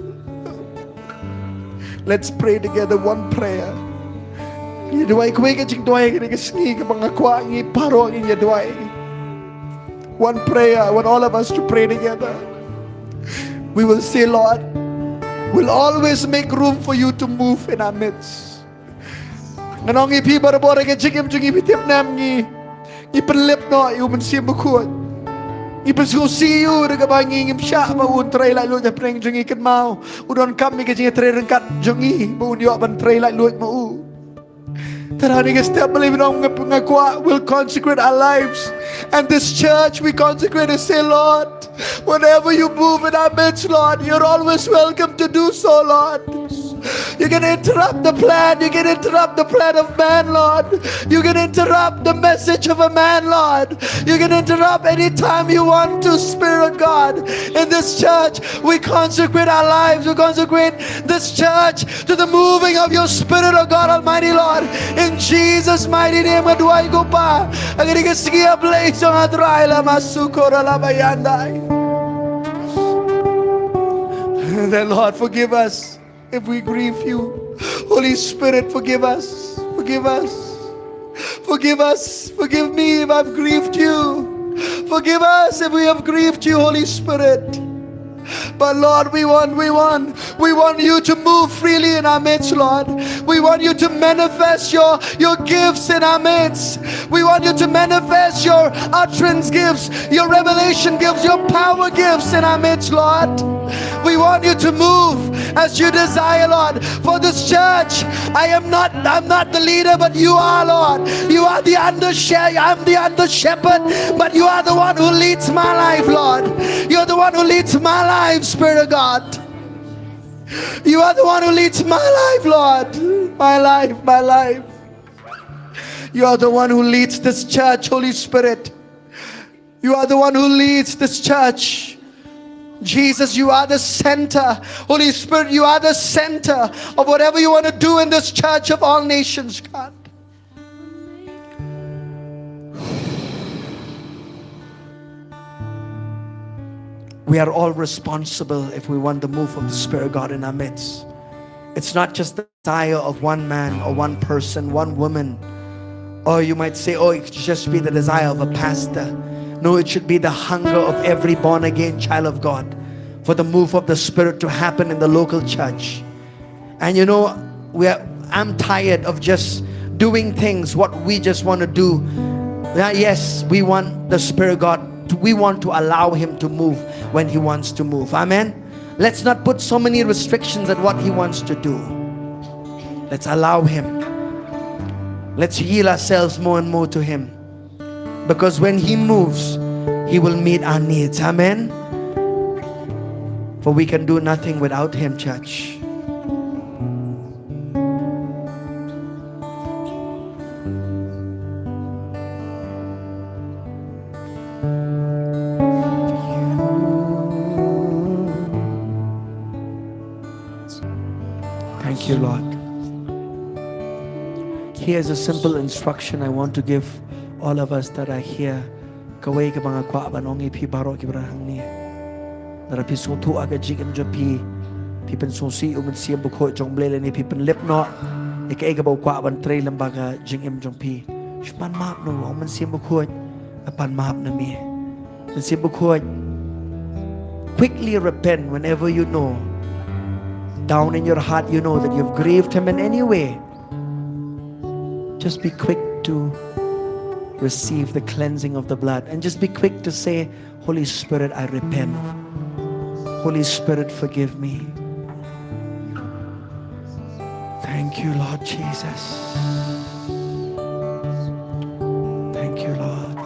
Let's pray together one prayer. Ngi duwai kawei ka jingduwai ha kane ka sngi kaba nga kwah ngi baroh ngin ïa duwai. One prayer, I want all of us to pray together. We will say, "Lord, we'll always make room for you to move in our midst." Ngan ong ïa phi barabor ha ka jingim jong ngi, phi tip ne em, ngi, ngi pynlip noh ïa u Mynsiem Bakhuid. Ngi pynsngewsih ïa u da kaba ngi ngim shah ba un trei laitluid hapdeng jong ngi, kynmaw u donkam ïa ka jingtrei ryngkat jong ngi ba un ïoh ban trei laitluid ma u. Te ha kane ka step, balei ba nga, nga kwah, we'll consecrate our lives. And this church, we consecrate and say, "Lord, whenever you move in our midst, Lord, you're always welcome to do so, Lord." You can interrupt the plan. You can interrupt the plan of man, Lord. You can interrupt the message of a man, Lord. You can interrupt anytime you want to, Spirit of God. In this church, we consecrate our lives. We consecrate this church to the moving of your Spirit, oh God Almighty, Lord. In Jesus' mighty name, nga duwai ko Pa. Ha kane ka sngi, A Blei jong nga, Trai, la masukora la bayandai. Then, Lord, forgive us if we grieve you. Holy Spirit, forgive us. Forgive us. Forgive us. Forgive me if I've grieved you. Forgive us if we have grieved you, Holy Spirit. But Lord, we want, we want, we want you to move freely in our midst, Lord. We want you to manifest your, your gifts in our midst. We want you to manifest your utterance gifts, your revelation gifts, your power gifts in our midst, Lord. We want you to move as you desire, Lord. For this church, I am not, I'm not the leader, but you are, Lord. You are the under she-, I'm the under shepherd, but you are the one who leads my life, Lord. You're the one who leads my life, Spirit of God. You are the one who leads my life, Lord. My life, my life. You are the one who leads this church, Holy Spirit. You are the one who leads this church. Jesus, you are the center. Holy Spirit, you are the center of whatever you want to do in this church of all nations, God. We are all responsible if we want the move of the Spirit of God in our midst. It's not just the desire of one man or one person, one woman. Or you might say, "Oh, it should just be the desire of a pastor." No, it should be the hunger of every born again child of God for the move of the Spirit to happen in the local church. And you know, we are, I'm tired of just doing things what we just want to do. Yeah, yes, we want the Spirit of God. We want to allow Him to move when He wants to move. Amen. Let's not put so many restrictions at what He wants to do. Let's allow Him. Let's yield ourselves more and more to Him. Because when He moves, He will meet our needs. Amen. For we can do nothing without Him, church. Thank you, Lord. Here's a simple instruction I want to give all of us that are here. Kawei kaba nga kwah ban ong ïa phi baroh kiba don hangne. Lada phi sngewthuh ha ka jingim jong phi, phi pynsngewsih ïa u Mynsiem Bakhuid jong U Blei lane phi pynlip noh ïa kaei kaba u kwah ban trei lyngba ka jingim jong phi, shu pan map noh, ong, Mynsiem Bakhuid, nga pan map na me. Mynsiem Bakhuid, quickly repent whenever you know, down in your heart you know that you've grieved Him in any way. Just be quick to receive the cleansing of the blood and just be quick to say, "Holy Spirit, I repent. Holy Spirit, forgive me." Thank you, Lord Jesus. Thank you, Lord.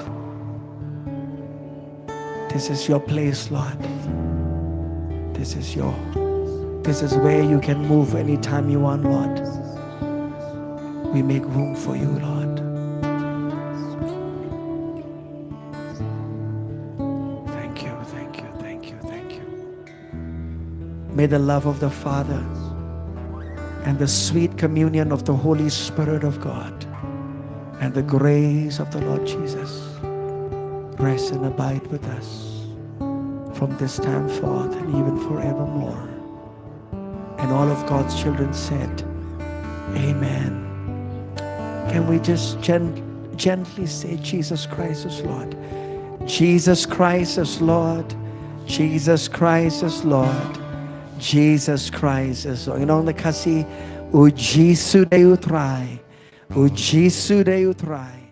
This is your place, Lord. This is your, this is where you can move anytime you want, Lord. We make room for you, Lord. Thank you, thank you, thank you, thank you. May the love of the Father and the sweet communion of the Holy Spirit of God and the grace of the Lord Jesus rest and abide with us from this time forth and even forevermore. And all of God's children said, "Amen." Can we just gen-, gently say, "Jesus Christ is Lord. Jesus Christ is Lord. Jesus Christ is Lord. Jesus Christ is Lord." Ngi ong na Khasi, "U Jisu dei U Trai. U Jisu dei U Trai."